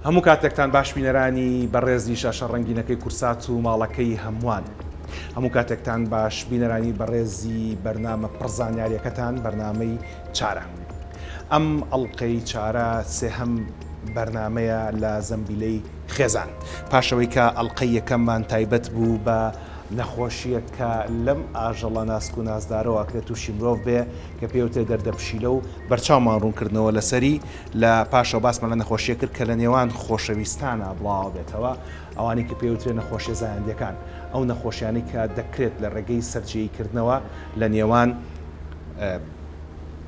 هەموو کاتێکتان باش بینەرانی بەڕێزی شاشە ڕەنگینەکەی کورسات و ماڵەکەی هەمووان. هەموو کاتێکتان باش بینەرانی بەڕێزی بەرنامە پڕ زانیاریەکەتان بەرنامەی چارە. ئەم ئەڵقەی چارە سێهەم بەرنامەیە لە زەمبیلەی خێزان. پاش ئەوەی کە ئەڵقەی یەکەممان تایبەت بوو بە نەخۆشییەک کە لەم ئاژەڵە ناسک و نازدارەوە ئەکرێت تووشی مرۆڤ بێ کە پێی وترێ دەردە پشیلە و بەرچاومان ڕوونکردنەوە لەسەری، لە پاشەوە باسمان لە نەخۆشییەک کرد کە لە نێوان خۆشەویستانا بڵاوە بێتەوە ئەوانەی کە پێی وترێ نەخۆشیە زایەندیەکان ئەو نەخۆشیانەی کە دەکرێت لە ڕێگەی سەرجێیی کردنەوە لە نێوان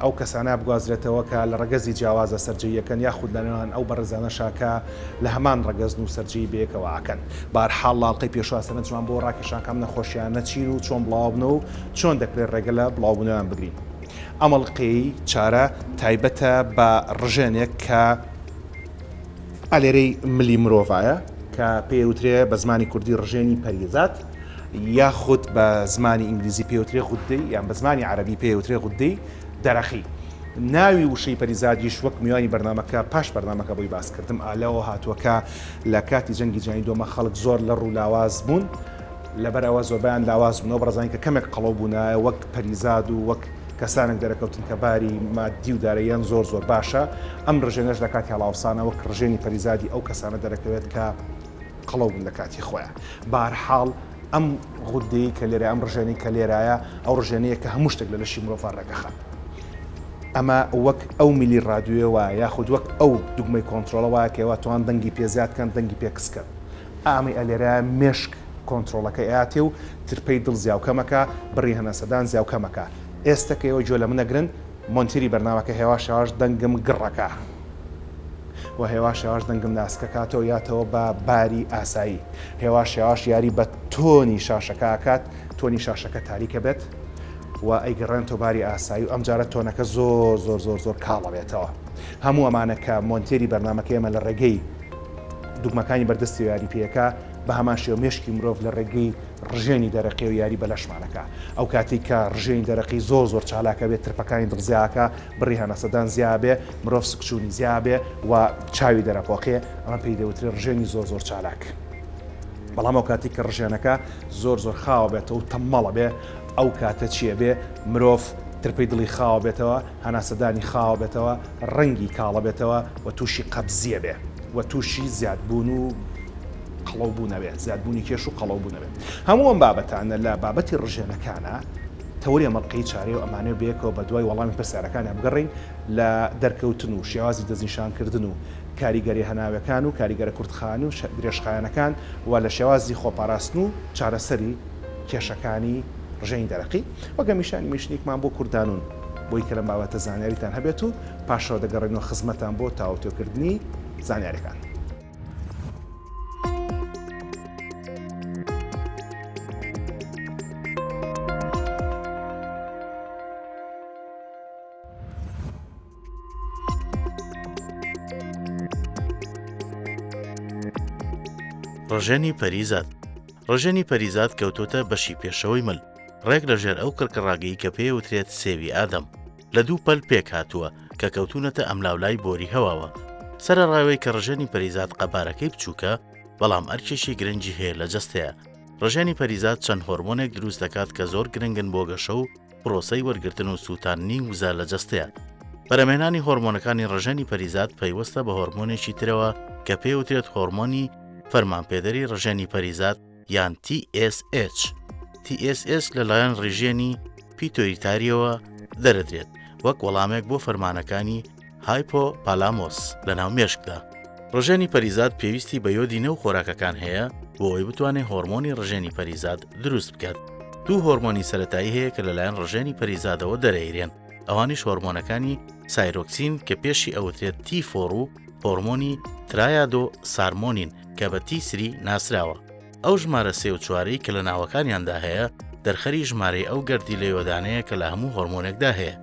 ئەو کەسانە بگوازرێتەوە کە لە ڕەگەزی جیاوازە سەرجێییەکەن یاخود لە نێوان ئەو بەڕێزانەشا کە لە هەمان ڕەگەزن و سەرجێیی بەیەکەوە ئەکەن. بەهەرحاڵ لە ئەڵقەی پێشووا سەرنجمان بۆ ڕاکێشان کە ئەم نەخۆشیانە چین و چۆن بڵاوەبنەوە و چۆن دەکرێت ڕێگە لە بڵاوبوونەوەیان بگرین. ئەم ئەڵقەی چارە تایبەتە بە ڕژێنێک کە ئالێرەی ملی مرۆڤایە کە پێی ئەوترێ بە زمانی کوردی ڕژێنی پەریزاد. یاخود بە زمانی ئینگلیزی پێی وترێ غوددەی یان بە زمانی عەرەبی پێی وترێ غوددەی دەرەقی. ناوی وشەی پەریزادیش وەک میوانی بەرنامەکە پاش بەرنامەکە بۆی باس کردم ئا لەوە هاتووە کە لە کاتی جەنگی جیهانی دووەمە خەڵک زۆر لەڕ و لاواز بوون لەبەر ئەوە زۆربەیان لاواز بوون ئەو بەڕێزانی کە کەمێک قەڵەو بوونایە وەک پەریزاد و وەک کەسانێک دەرەکەوتن کە باری مادی و داراییان زۆر زۆر باشە ئەم ڕژێنەش لە کاتی هەڵاوسانە وەک ڕژێنی پەریزادی ئەو کەسانە دەرەکەوێت کە قەڵەو بوون لە کاتی خۆیا. بەهەرحاڵ ئەم غوددەی کە لێرەیە، ئەم ڕژێنەی کە لێرایە، ئەو ڕژێنەیە کە هەموو شتێک لە لەشی مرۆڤا ڕێکەخات. ئەمە وەک ئەو میلی ڕادیۆیە وایە، یاخود وەک ئەو دوگمەی کۆنترۆڵە وایە کە ئێوە توان دەنگی پێ زیاد کەن، دەنگی پێ کز کەن. ئامەی ئەلێرایە مێشک کۆنترۆڵەکەی ئەیاتێ و ترپەی دڵ زیاو کەمەکا، بڕی هەناسەدان زیاو کەمەکا. ئێستە کە ئێوە گوێ لە من ئەگرن، مۆنتێری بەرنامەکە هێواش هێواش دەنگم گڕ ئەکا. و هێواش هێواش دەنگم ناسکەکاتەوە یاتەوە بە باری ئاسایی هێواش هێواش یاری بە tone ی شاشەکە ئەکات tone ی شاشەکە تاریکە بێت و ئەیگەڕێنتەوە باری ئاسایی و ئەمجارە tone ەکە زۆر زۆر زۆر زۆر کاڵە بێتەوە هەموو ئەمانە کە مۆنتێری بەرنامەکە ئێمە لە ڕێگەی دوگمەکانی بەردەستی یاری پێەکە بە هەمان شێوە مێشکی مرۆڤ لە ڕێگەی ڕژێنی دەرەقی و یاری بە لەشمانەکە ئەو کاتێک کە ڕژێنی دەرەقی زۆر زۆر چالاکە بێت ترپەکانی دڵ زیاکە بڕی هەناسەدان زیا بێ، مرۆڤ سکچوونی زیا بێ و چاوی دەرەپۆقێ، ئەمە پێی دەوترێ ڕژێنی زۆر زۆر چالاک. بەڵام ئەو کاتەی کە ڕژێنەکە زۆر زۆر خاوە بێتەوە و تەممەڵە بێ، ئەو کاتە چییە بێ، مرۆڤ ترپەی دڵی خاوە بێتەوە، هەناسەدانی خاوە بێتەوە، ڕەنگی کاڵە بێتەوە و تووشی قەبزییە بێ و تووشی زیادبوون و قەڵەوبوون ئەبێ، زیادبوونی کێش و قەڵەوبوون ئەبێ. هەموو ئەم بابەتانە لە بابەتی ڕژێنەکانە. تەوەری ئەم ئەڵقەی چارەیە و ئەمانەوێت بەیەکەوە بەدوای وەڵامی پرسیارەکانیا بگەڕێین لە دەرکەوتن و شێوازی دەستنیشانکردن و کاریگەریە هەناویەکان و کاریگەرە کورتخایەن و درێژخایەنەکان و لە شێوازی خۆپاراستن و چارەسەری کێشەکانی ڕژێنی دەرەقی. وەک هەمیشە ئەنیمەیشنێکمان بۆ کوردانون بۆی کە لەم بابەتە زانیاریتان هەبێت و پاشەوە دەگەڕێینەوە خزمەتان بۆ تاوتوێکردنی زانیاریەکان. ڕژێنی پەریزاد ڕژێنی پەریزاد کەوتۆتە بەشی پێشەوەی مل ڕێک لەژێر ئەو کڕکڕاگەی کە پێوترێت سێوی ئادەم لە دوو پەل پێکهاتووە کە کەوتوونەتە ئەملاولای بۆری هەواوە. سەرەڕای ئەوەی کە ڕژێنی پەریزاد قەبارەکەی بچووکە، بەڵام ئەرکێکی گرنگی هەیە لە جەستەیا. ڕژێنی پەریزاد چەند هۆرمۆنێک دروست دەکات کە زۆر گرنگن بۆ گەشە و پرۆسەی وەرگرتن و سووتاندنی وزە لە جەستەیا. بەرهەمهێنانی هۆرمۆنەکانی ڕژێنی پەریزاد پەیوەستە بە هۆرمۆنێکی ترەوە کە پێیوترێت هۆرمۆنی فەرمانپێدەری ڕژێنی پەریزاد یان TSH. TSH لەلایەن ڕژێنی پیتۆیتاریەوە دەرەدرێت وەک وەڵامێک بۆ فەرمانەکانی هایپۆپالامۆس لەناو مێشکدا. ڕژێنی پەریزاد پێویستی بە یۆدی نێو خۆراکەکان هەیە بۆ ئەوەی بتوانێت هۆرمۆنی ڕژێنی پەریزاد دروست بکات. دوو هۆرمۆنی سەرەتایی هەیە کە لەلایەن ڕژێنی پەریزادەوە دەرەیرێن، ئەوانیش هۆرمۆنەکانی سایرۆکسین کە پێشی ئەوترێت تی فۆر و هۆرمۆنی ترایادۆ سارمۆنین کە بە تی سری ناسراوە. ئەو ژمارە سێ و چوارەی کە لە ناوەکانیاندا هەیە دەرخەری ژمارەی ئەو گەردیلە یۆدانەیە کە لە هەموو هۆرمۆنێکدا هەیە.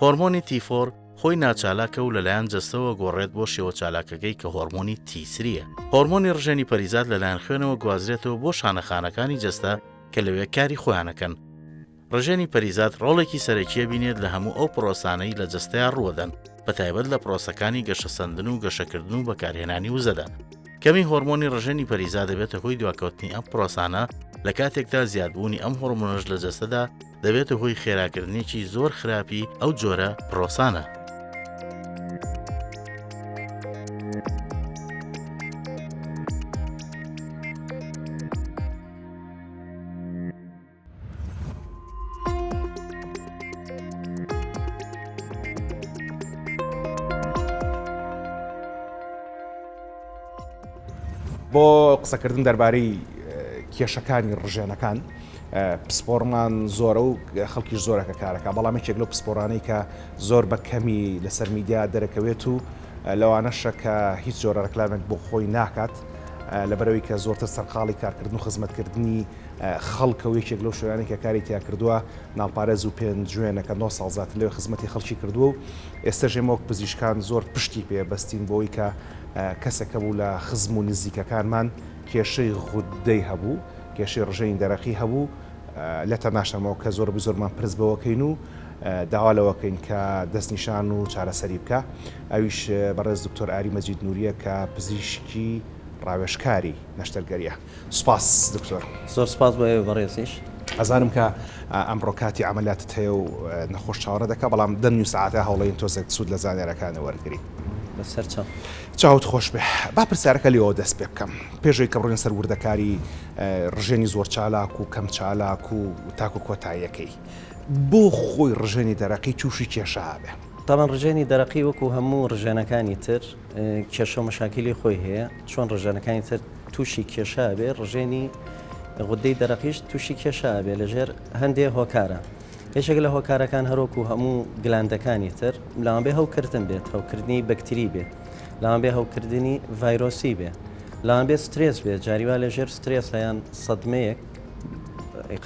هۆرمۆنی تی فۆر خۆی ناچالاکە و لەلایەن جەستەوە گۆڕێت بۆ شێوە چالاکەکەی کە هۆرمۆنی تی سریە. هۆرمۆنی ڕژێنی پەریزاد لەلایەن خوێنەوە گوازرێتەوە بۆ شانەخانەکانی جەستە کە لەوێ کاری خۆیان ئەکەن. ڕژێنی پەریزاد ڕۆڵێکی سەرەکیە بینێت لە هەموو ئەو پڕۆسانەی لە جەستەیا ڕووەدەن. بەتایبەت لە پرۆسەکانی گەشەسەندن و گەشەکردن و بەکارهێنانی وزەدا. کەمی هۆرمۆنی ڕژێنی پەریزا دەبێتە هۆی دواکەوتنی ئەم پرۆسانە، لە کاتێکدا زیادبوونی ئەم هۆرمۆنەش لە جەستەدا دەبێتە هۆی خێراکردنێکی زۆر خراپی ئەو جۆرە پرۆسانە. بۆ قسەکردن دەربارەی کێشەکانی ڕژێنەکان پسپۆڕمان زۆرە و خەڵکیش زۆرە کە کارەکە بەڵام یەکێک لەو پسپۆرانەی کە زۆر بە کەمی لەسەر میدیا دەرەکەوێت و لەوانەشە کە هیچ جۆرە ڕێکلامێک بۆ خۆی ناکات لەبەرەوەی کە زۆرتر سەرقاڵی کارکردن و خزمەتکردنی خەڵکە و یەکێک لەو شوێنانەی کە کاری تیا کردووە ناڵپارێز و پێنجوێنە کە نۆ ساڵ زیاتر لەوێ خزمەتی خەڵکی کردووە و ئێستەش ئێمە وەک پزیشکان زۆر پشتی پێ بەستین بۆی کە کەسێک هەبوو لە خزم و نزیکەکانمان کێشەی غوددەی هەبوو، کێشەی ڕژێنی دەرەقی هەبوو، لە تەناشەمەوە کە زۆربەی زۆرمان پرس بەوەکەین و داوا لەوەکەین کە دەستنیشان و چارەسەری بکە ئەویش بەڕێز دکتۆر ئاری مەجید نوریە کە پزیشکی ڕاوێژکاری نەشتەرگەریە. سوپاس دکتۆر. زۆر سوپاس بۆ ئێوەی بەڕێزیش. ئەزانم کە ئەمڕۆ کاتی عەمەلیاتت هەیە و نەخۆش چاوەڕێ دەکا بەڵام دە نیو سەعاتە هەوڵەین تۆزێک سوود لە زانیارەکانت وەرگرین. بەسەر چاو. چاوت خۆش بێ. با پرسیارەکە لێوە دەست پێ بکەم. پێش ئەوەی کە بڕۆینە سەر وردەکاری ڕژێنی زۆر چالاک و کەم چالاک و تاکو کۆتاییەکەی. بۆ خۆی ڕژێنی دەرەقی تووشی کێشە ئەبێ؟ تەبعەن ڕژێنی دەرەقی وەکو هەموو ڕژێنەکانی تر کێشە و مەشاکیلی خۆی هەیە. چۆن ڕژێنەکانی تر تووشی کێشە ئەبێ، ڕژێنی غودەی دەرەقیش تووشی کێشە ئەبێ لەژێر هەندێ هۆکارە. یەکێک لە هۆکارەکان هەروەکو هەموو گلاندەکانی تر لەوانبێ هەوکردن بێت، هەوکردنی بەکتری بێ، لەوانبێ هەوکردنی ڤایرۆسی بێ، لەوانبێ سترێس بێ، جاری وا لەژێر سترێس یان سەدمەیەک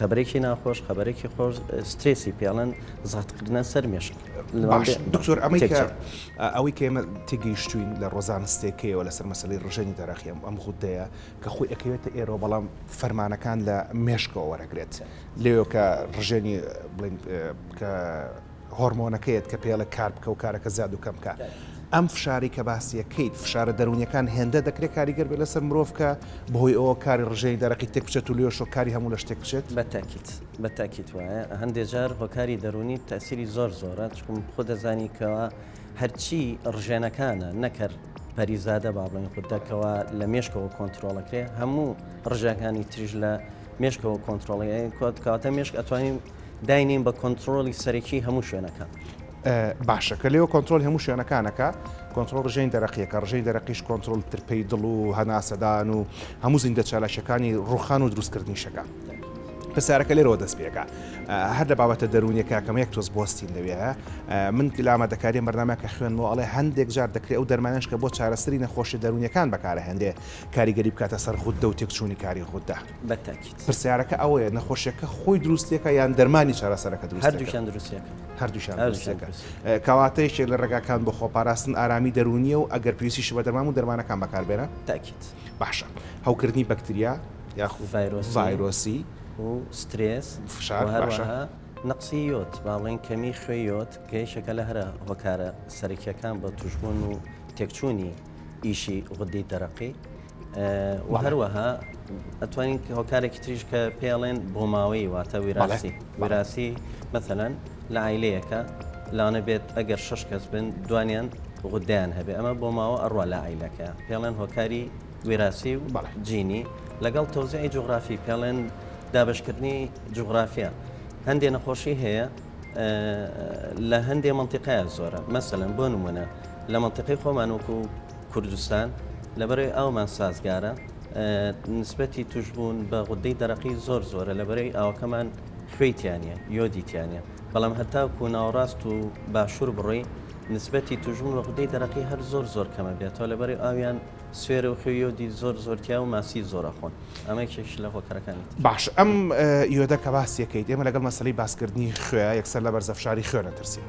خەبەرێکی ناخۆش، خەبەرێکی خۆش، سترێسی پێڵێن زەختکردنە سەر مێشک. باش دکتۆر ئەمەی کە ئەوەی کە ئێمە تێگەیشتوین لە ڕۆزانستێکەیەوە لەسەر مەسەلەی ڕژێنی دەرەقی ئەم ئەم غودەیە کە خۆی ئەکەوێتە ئێرەوە بەڵام فەرمانەکان لە مێشکەوە وەرەگرێت لێوە کە ڕژێنی بڵێن کە هۆرمۆنەکەیەت کە پێڵە کار بکە و کارەکە زیاد و کەم بکە ئەم فشاری کە باسیەکەیت فشارە دەروونیەکان هێندە دەکرێت کاریگەر بێت لەسەر مرۆڤ کە بەهۆی ئەوە کاری ڕژێنی دەرەقی تێک بچێت و لێشۆ کاری هەموو لە شتێک بچێت؟ بەتاکیت بەتاکیت وایە هەندێ جار هۆکاری دەروونی تەئسیری زۆر زۆرە چکم خۆ دەزانی کەوا هەرچی ڕژێنەکانە نەک هەر پەریزادە با بڵێین غودە کەوا لە مێشکەوە کۆنترۆڵەکرێ هەموو ڕژێنەکانی تریش لە مێشکەوە کۆنترۆڵی کاتە مێشک ئەتوانین داینین بە کۆنترۆڵی سەرەکی هەموو شوێنەکان. باشە کە لێوە کۆنترۆڵی هەموو شوێنەکانەکە کۆنترۆڵ ڕژێنی دەرەقیەکە ڕژێنی دەرەقیش کۆنترۆڵ ترپەی دڵ و هەناسەدان و هەموو زیندە چالاکیەکانی ڕوخان و دروستکردنی شەکە. پرسیارەکە لێرەوە دەست پێکا هەر لە بابەتە دەروونیەکە کەمە یەک تۆز بوەستین لەوێ من لە ئامادەکاری بەرنامە کە خوێندمەوە ئەڵێ هەندێک جار دەکرێت ئەو دەرمانەش کە بۆ چارەسەری نەخۆشیە دەروونیەکان بەکارەهێنرێ کاریگەری بکاتە سەر غوددە و تێکچوونی کاری غوددە. بەتاکید. پرسیارەکە ئەوەیە نەخۆشیەکە خۆی دروستیەکە یان دەرمانی چارەسەرەکە دروستیەکە؟ هەردووکیان دروستیەکە. هەردووکیان دروستیەکە. کەواتە یەکێک لە ڕێگاکان بۆ خۆپاراستن ئارامی دەروونیە و ئەگەر پێویستیشی بە دەرمان بوو دەرمانەکان بەکاربێنە؟ تاکید. باشە هەوکردنی بەکتریا یاخود ڤایرۆسی و سترێس فشار و هەروەها نەقسی یۆد با بڵێین کەمی خوێی یۆد کە یەکێکە لە هەرە هۆکارە سەرەکیەکان بۆ توشبوون و تێکچوونی ئیشی غودەی دەرەقی و هەروەها ئەتوانین هۆکارێکی تریش کە پێڵێن بۆماوەی واتە ویراسی ویراسی مەثلەن لە عیلەیەکە لاانە بێت ئەگەر شش کەس بن دوانیان غودەیان هەبێ ئەمە بۆ ماوە ئەڕوا لە عیلەکە پێڵێن هۆکاری ویراسی و جینی لەگەڵ تەوزیعی جوغرافی پێڵێن دابشکردنی جوغرافیا هەندێ نەخۆشی هەیە لە هەندێ منتیقەیە زۆرە مەسەلەن بۆ نمونە لە منتیقەی خۆمان وەکو کوردستان لەبەرەی ئاومان سازگارە نسبەتی توشبوون بە غودەی دەرەقی زۆر زۆرە لەبەرەی ئاوەکەمان خوێی تیانە یۆدی تیانە بەڵام هەتاکو ناوەڕاست و باشوور بڕۆی نسبەتی توشبوون بە غودەی دەرەقی هەر زۆر زۆر کەمە بێتەوە لەبەرەی ئاویان سوێرە و خوێی یۆدی زۆر زۆر تیا و ماسی زۆر ئەخۆن ئەمە یەکێکیش لە هۆکارەکانی تر. باش ئەم یۆدە کە باسی ئەکەیت ئێمە لەگەڵ مەسەلەی باسکردنی خوێ یەکسەر لە بەرزەفشاری خوێن ئەترسین.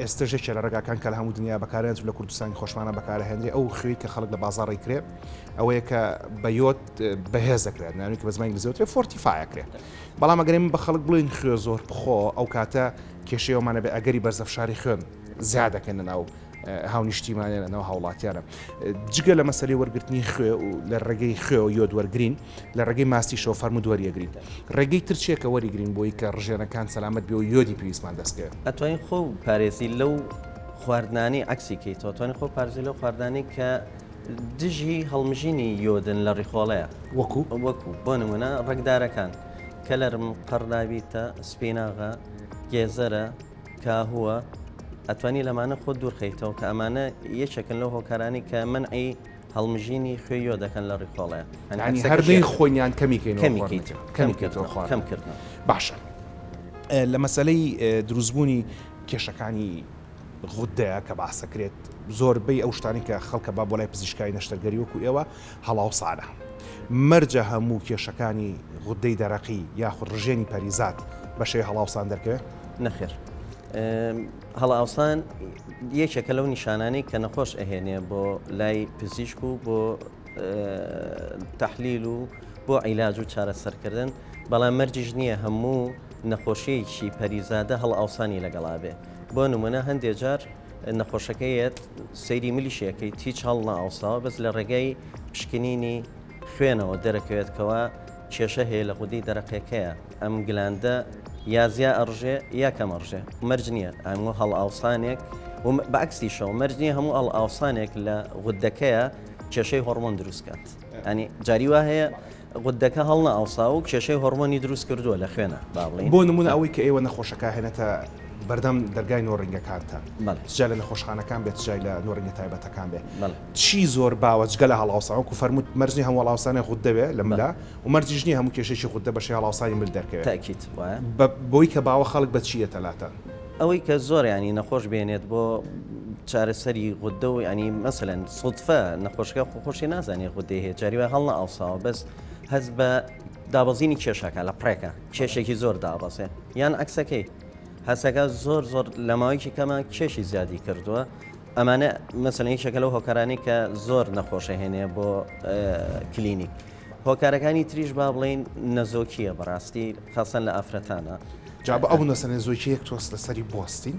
ئێستەش یەکێ لە ڕێگاکان کە لە هەموو دنیا بەکارێنت و لە کوردستانی خۆشمانە بەکارەهێنرێ ئەو خوێی کە خەڵک لە بازاڕ ئەیکرێ ئەوەیە کە بە یۆد بەهێز دەکرێت ناوی کە بە زمانی ئینگلیزی دەوترێ fortify ئەکرێ بەڵام ئەگەر ئێمە بە خەڵک بڵێین خوێ زۆر بخۆ ئەو کاتە کێشەی ئەومانە بێ ئەگەری بەرزەفشاری خوێن. زیاد دەکەن لە ناو هاونیشتیمانە لە ناو هاوڵاتیانە جگە لە مەسەلەی وەرگرتنی خوێ و لە ڕێگەی خوێ و یۆد وەرگین لە ڕێگەی ماستیشەوە فەرموود وەریەگرین ڕێگەی تر چیە کە وەریگرین بۆی کە ڕژێنەکان سەلامەت بێ و یۆدی پێویستمان دەستکەوێت؟ ئەتوانی خۆ پارێزی لەو خواردنانی عەکسی کەیتەوە توانی خۆ پارێزی لەو خواردنانی کە دژی هەڵمژینی یۆدن لە ڕیخۆڵەیە وەکو وەکو بۆ نمونە ڕەگدارەکان کەلەرم قەڕداویتە سپیناغە گێزەرە کاهووە ئەتوانی لەمانە خۆت دوورخەیتەوە کە ئەمانە یەکێکن لەو هۆکارانی کە مەنعی هەڵمژینی خوێی یۆد دەکەن لە ڕیخۆڵەیە. یانی هەر نەی خۆین یان کەمی کەینەوە کەمی کەیتەوە کەمی کەیتەوە خواردن کەم کردنەوە. باشە لە مەسەلەی دروستبوونی کێشەکانی غودەیە کە باسەکرێت زۆربەی ئەو شتانی کە خەڵکە با بۆ لای پزیشکای نەشتەرگەری وەکو ئێوە هەڵاوسانە مەرجە هەموو کێشەکانی غودەی دەرەقی یاخود ڕژێنی پەریزاد بە شێوەی هەڵاوسان دەرکەوێت؟ نەخێر هەڵئاوسان یەکێکە لەو نیشانانەی کە نەخۆش ئەهێنێ بۆ لای پزیشک و بۆ تەحلیل و بۆ عیلاج و چارەسەرکردن بەڵام مەرجیش نییە هەموو نەخۆشیەکی پەریزادە هەڵئاوسانی لەگەڵا بێ بۆ نمونە هەندێ جار نەخۆشەکە یەت سەیری ملیشیەکەیت هیچ هەڵنەئاوساوە بەس لە ڕێگای پشکنینی خوێنەوە دەرەکەوێت کەوا کێشە هەیە لە غودەی دەرەقیەکەیە ئەم گلاندە یا زیا ئەڕژێ یا کەم ئەڕژێ مەرج نییە هەموو هەڵئاوسانێک و بە عەکسیشەوە مەرج نییە هەموو هەڵئاوسانێک لە غودەکەیە کێشەی هۆڕمۆن دروست کات ئەنی جاری وا هەیە غودەکە هەڵنەئاوساوە و کێشەی هۆڕمۆنی دروست کردووە لە خوێنە با بڵێین. بۆ نموونە ئەوەی کە ئێوە نەخۆشەکە هێنێتە بەردەم دەرگای نۆڕینگەکانتان چ جا لە نەخۆشخانەکان بێت چ جای لە نۆڕینگە تایبەتەکان بێت چی زۆر باوە جگە لە هەڵاوسان وەکو فەرمووت مەرج نیە هەموو هەڵاوسانێک غوددە بێ لە ملا و مەرجیش نیە هەموو کێشەیەکی غوددە بە شێوەی هەڵاوسانی مل دەرکەوێت تەئکید وایە. بە بۆی کە باوە خەڵک بە چی یەتە لاتان؟ ئەوەی کە زۆر یانی نەخۆش بێنێت بۆ چارەسەری غوددە و یانی مەسەلەن سودفە نەخۆشەکە خۆ خۆشی نازانێ غوددەی هەیە جاری وایە هەڵنەئاوساوە بەس هەست بە دابەزینی کێشەکە لە پڕێکە کێشێکی زۆر دابەزێ یان عەکسەکەی هەستەکە زۆر زۆر لە ماوەیەکی کەمە کێشی زیادی کردووە ئەمانە مەسەلەن یەکێکە لەو هۆکارانەی کە زۆر نەخۆشە هێنێ بۆ کلینیک هۆکارەکانی تریش با بڵێین نەزۆکییە بەڕاستی خاصەن لە ئافرەتانە. جا بە ئەو نەسە نەزۆکی یەک تۆز لەسەری بوەستین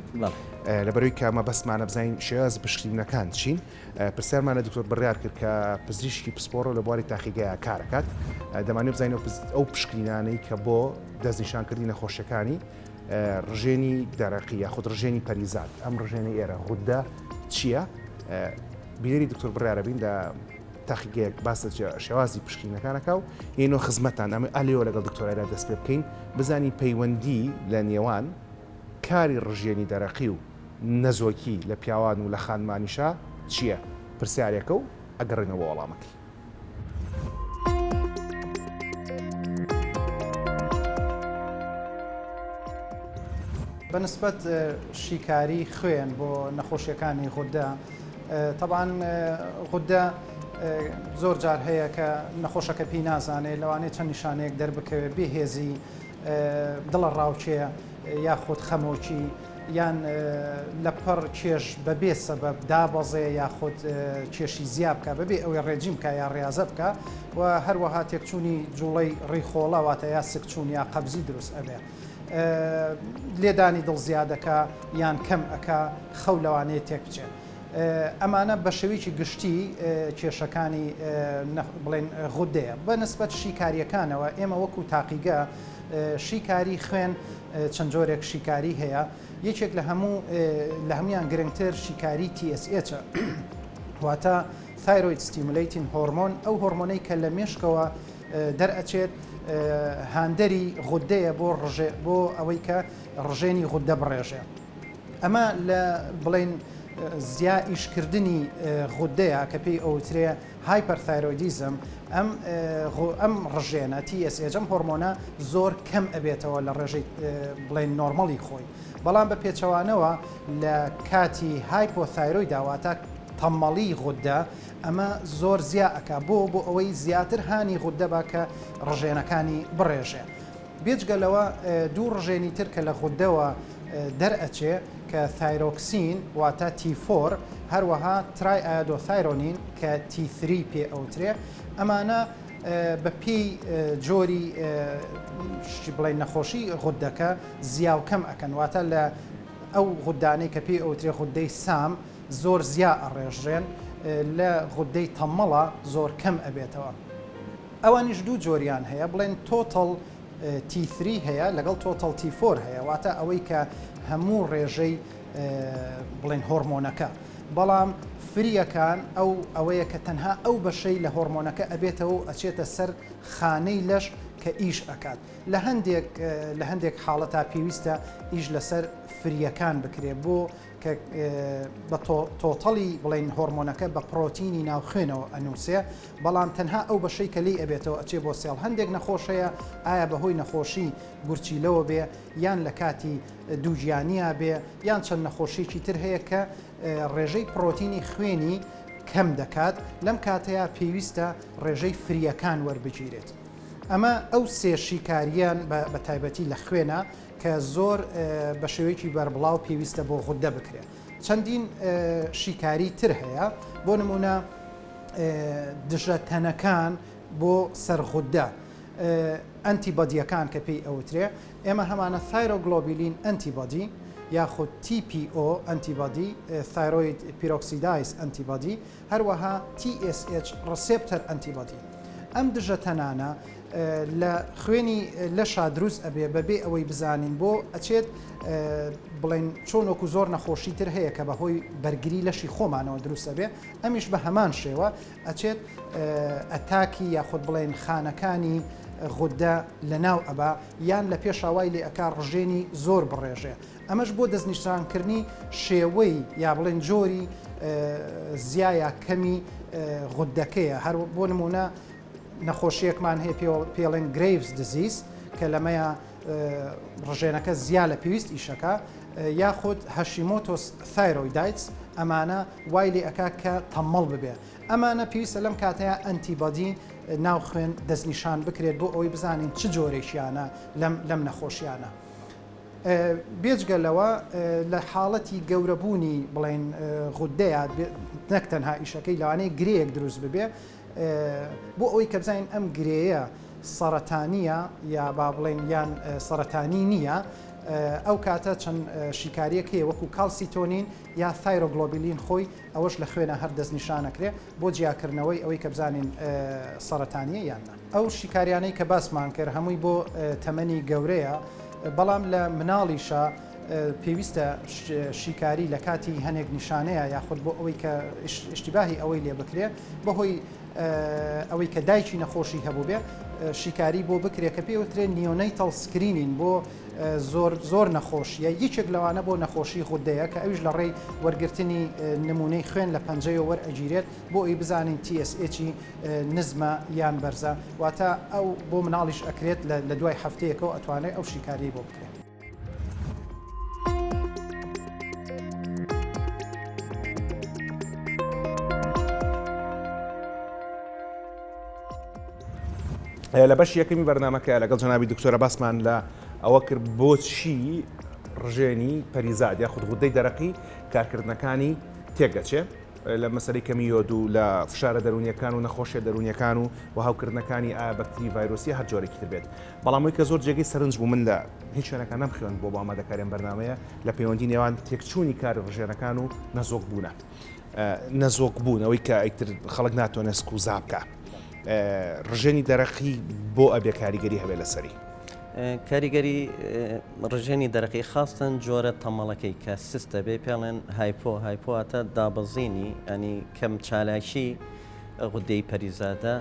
لەبەرەوەی کە مەبەستمانە بزانین شێوازی پشکنینەکان چین پرسیارمان لە دکتۆر بڕیار کرد کە پزیشکی پسپۆڕە لە بواری تاقیگەیە کارەکات دەمانێت بزانین ئەو پشکنینانەی کە بۆ دەستنیشانکردنی نەخۆشیەکانی ڕژێنی دەرەقی یاخود ڕژێنی پەریزاد ئەم ڕژێنی ئێرە غودە چییە؟ بینەری دکتۆر بڕیارە بین لە تاقیگەیەک باس لە شێوازی پشکنینەکان ئەکا و یەینەوە خزمەتتان ئەمە ئا لێوە لەگەڵ دکتۆر ئایرا دەست پێ بکەین بزانین پەیوەندی لە نێوان کاری ڕژێنی دەرەقی و نەزۆکی لە پیاوان و لە خانمانیشا چییە؟ پرسیارێکە و ئەگەڕێینەوە بۆ وەڵامەکەی. بە نسبەت شیکاری خوێن بۆ نەخۆشیەکانی غودە تەبعەن غودە زۆر جار هەیە کە نەخۆشەکە پێی نازانێت لەوانەیە چەند نیشانەیەک دەربکەوێت بێهێزی دڵە ڕاوکێ یاخود خەمۆکی یان لەپڕ کێش بەبێ سەبەب دابەزێ یاخود کێشی زیا بکە بەبێ ئەوەی ڕێجیم بکە یا ڕاضە بکە و هەروەها تێکچوونی جوڵەی ڕیخۆڵە واتە یا سکچوون یا قەبزی دروست ئەبێ. لێدانی دڵ زیادەکا یان کەم ئەکا، خەو لەوانەیە تێک بچێت. ئەمانە بە شێوەیەکی گشتی کێشەکانی بڵێن غودەیە. بە نسبەت شیکارییەکانەوە ئێمە وەکو تاقیگە شیکاری خوێن چەند جۆرێک شیکاری هەیە. یەکێک لە هەموو لە هەموویان گرنگتر شیکاری TSH واتە Thyroid Stimulating Hormone ئەو هۆرمۆنەی کە لە مێشکەوە دەرئەچێت هاندەری غودەیە بۆ ڕژێ بۆ ئەوەی کە ڕژێنی غودە بڕێژێ ئەمە لە بڵێن زیا ئیشکردنی غودەیە کە پێی ئەوترێ hyperthyroidism ئەم ئەم ڕژێنە TSH ئەم هۆرمۆنە زۆر کەم ئەبێتەوە لە ڕێژەی بڵێن normal ی خۆی بەڵام بە پێچەوانەوە لە کاتی hypothyroid دا واتە تەمەڵی غودە ئەمە زۆر زیا ئەکا بۆ بۆ ئەوەی زیاتر هانی غودە با کە ڕژێنەکانی بڕێژێ. بێجگە لەوە دوو ڕژێنی تر کە لە غودەوە دەرئەچێ کە thyroxine واتە T four هەروەها triiodothyronine کە T three پێ ئەوترێ ئەمانە بە پێی جۆری بڵێن نەخۆشی غودەکە زیا و کەم ئەکەن واتە لە. ئەو غودانەی کە پێی ئەوترێ غودەی سام زۆر زیا ئەڕێژرێن لە غودەی تەمەڵە زۆر کەم ئەبێتەوە. ئەوانیش دوو جۆریان هەیە بڵێن total T three هەیە لەگەڵ total T four هەیە واتە ئەوەی کە هەموو ڕێژەی بڵێن هۆرمۆنەکە بەڵام free یەکان ئەو ئەوەیە کە تەنها ئەو بەشەی لە هۆرمۆنەکە ئەبێتەوە و ئەچێتە سەر خانەی لەش کە ئیش ئەکات لە هەندێک لە هەندێک حاڵەتا پێویستە ئیش لەسەر free یەکان بکرێ بۆ کە بە total ی بڵێن هۆرمۆنەکە بە پرۆتینی ناو خوێنەوە ئەنووسێ بەڵام تەنها ئەو بەشەی کە لێی ئەبێتەوە ئەچێ بۆ cell هەندێک نەخۆش هەیە ئایا بەهۆی نەخۆشی گورچیلەوە بێ یان لە کاتی دووگیانیا بێ یان چەند نەخۆشیەکی تر هەیە کە ڕێژەی پرۆتینی خوێنی کەم دەکات لەم کاتەیا پێویستە ڕێژەی free یەکان وەربگیرێت ئەمە ئەو سێ شیکاریان بە تایبەتی لە خوێنە کە زۆر بە شێوەیەکی بەربڵاو پێویستە بۆ غودە بکرێت چەندین شیکاری تر هەیە بۆ نمونە دژە تەنەکان بۆ سەر غودە antibody یەکان کە پێی ئەوترێ ئێمە هەمانە thyroglobulin antibody یاخود TPO antibody thyroid peroxidase antibody هەروەها TSH receptor antibody. ئەم دژە تەنانە لە خوێنی لەشا دروست ئەبێ بەبێ ئەوەی بزانین بۆ ئەچێت بڵێن چۆن وەکو زۆر نەخۆشی تر هەیە کە بەهۆی بەرگری لەشی خۆمانەوە دروست ئەبێ ئەمیش بە هەمان شێوە ئەچێت ئەتاکی یاخود بڵێن خانەکانی غودە لەناو ئەبا یان لە پێشا وای لێ ئەکا ڕژێنی زۆر بڕێژێ ئەمەش بۆ دەستنیشانکردنی شێوەی یا بڵێن جۆری زیا یا کەمی غودەکەیە هەر بۆ نمونە نەخۆشیەکمان هەیە پێڵێن Graves disease کە لەمەیە ڕژێنەکە زیا لە پێویست ئیشەکە یاخود Hashimoto's thyroiditis ئەمانە وای لێ ئەکا کە تەمەڵ ببێ ئەمانە پێویستە لەم کاتەیە antibody ناو خوێن دەستنیشان بکرێت بۆ ئەوەی بزانین چ جۆرێکیانە لەم لەم نەخۆشیانە. بێجگە لەوە لە حاڵەتی گەورەبوونی بڵێن غودەیە نەک تەنها ئیشەکەی لەوانەیە گرەیەک دروست ببێ بۆ ئەوەی کە بزانین ئەم گرێیە سەرەتانیە یا با بڵێن یان سەرەتانی نییە ئەو کاتە چەند شیکاریەک هەیە وەکو calcitonin یا thyroglobulin خۆی ئەوەش لە خوێنە هەر دەستنیشانەکرێ بۆ جیاکردنەوەی ئەوەی کە بزانین سەرەتانیە یان نا. ئەو شیکاریانەی کە باسمان کرد هەمووی بۆ تەمەنی گەورەیە، بەڵام لە مناڵیشا پێویستە شیکاری لە کاتی هەنێک نیشانەیە یاخود بۆ ئەوەی کە ئیشتیباهی ئەوەی لێ بکرێ بەهۆی ئەوەی کە دایکی نەخۆشی هەبووبێ شیکاری بۆ بکرێ کە پێوترێ neonatal screening بۆ زۆر زۆر نەخۆشیە یەکێک لەوانە بۆ نەخۆشی غودەیە کە ئەویش لە ڕێی وەرگرتنی نمونەی خوێن لە پەنجەیەوە وەرئەگیرێت بۆ ئەوی بزانین TSH نزمە یان بەرزە واتە ئەو بۆ مناڵیش ئەکرێت لە دوای هەفتەیەکەوە ئەتوانێت ئەو شیکاریەی بۆ بکرێت. لە بەشی یەکەمی بەرنمەکە لەگەڵ جەنابی دکتۆرە باسمان لە ئەوە کرد بۆچی ڕژێنی پەریزاد یاخود غودەی دەرەقی کارکردنەکانی تێکدەچێ لە مەسەلەی کەمی یۆد و لە فشارە دەروونیەکان و نەخۆشیە دەروونیەکان و و هەوکردنەکانی ئایا بەکتری ڤایرۆسی هەر جۆرێکی تر بێت بەڵام ئەوی کە زۆر جێگەی سەرنج بوو من لە هیچ شوێنەکان نەمخوێند بۆ بۆ ئامادەکاری ئەم بەرنامەیە لە پەیوەندی نێوان تێکچوونی کاری ڕژێنەکان و نەزۆک بوونە نەزۆک بوون ئەوەی کە ئیتر خەڵک ناتوانێت سکوزا بکە ڕژێنی دەرەقی بۆ ئەبێ کاریگەری هەبێ لەسەری. کاریگەری ڕژێنی دەرەقی خاستەن جۆرە تەمەڵەکەی کە سستە بێ پێڵێن hypo hypo واتە دابەزینی ئەنی کەم چالاکی غودەی پەریزادە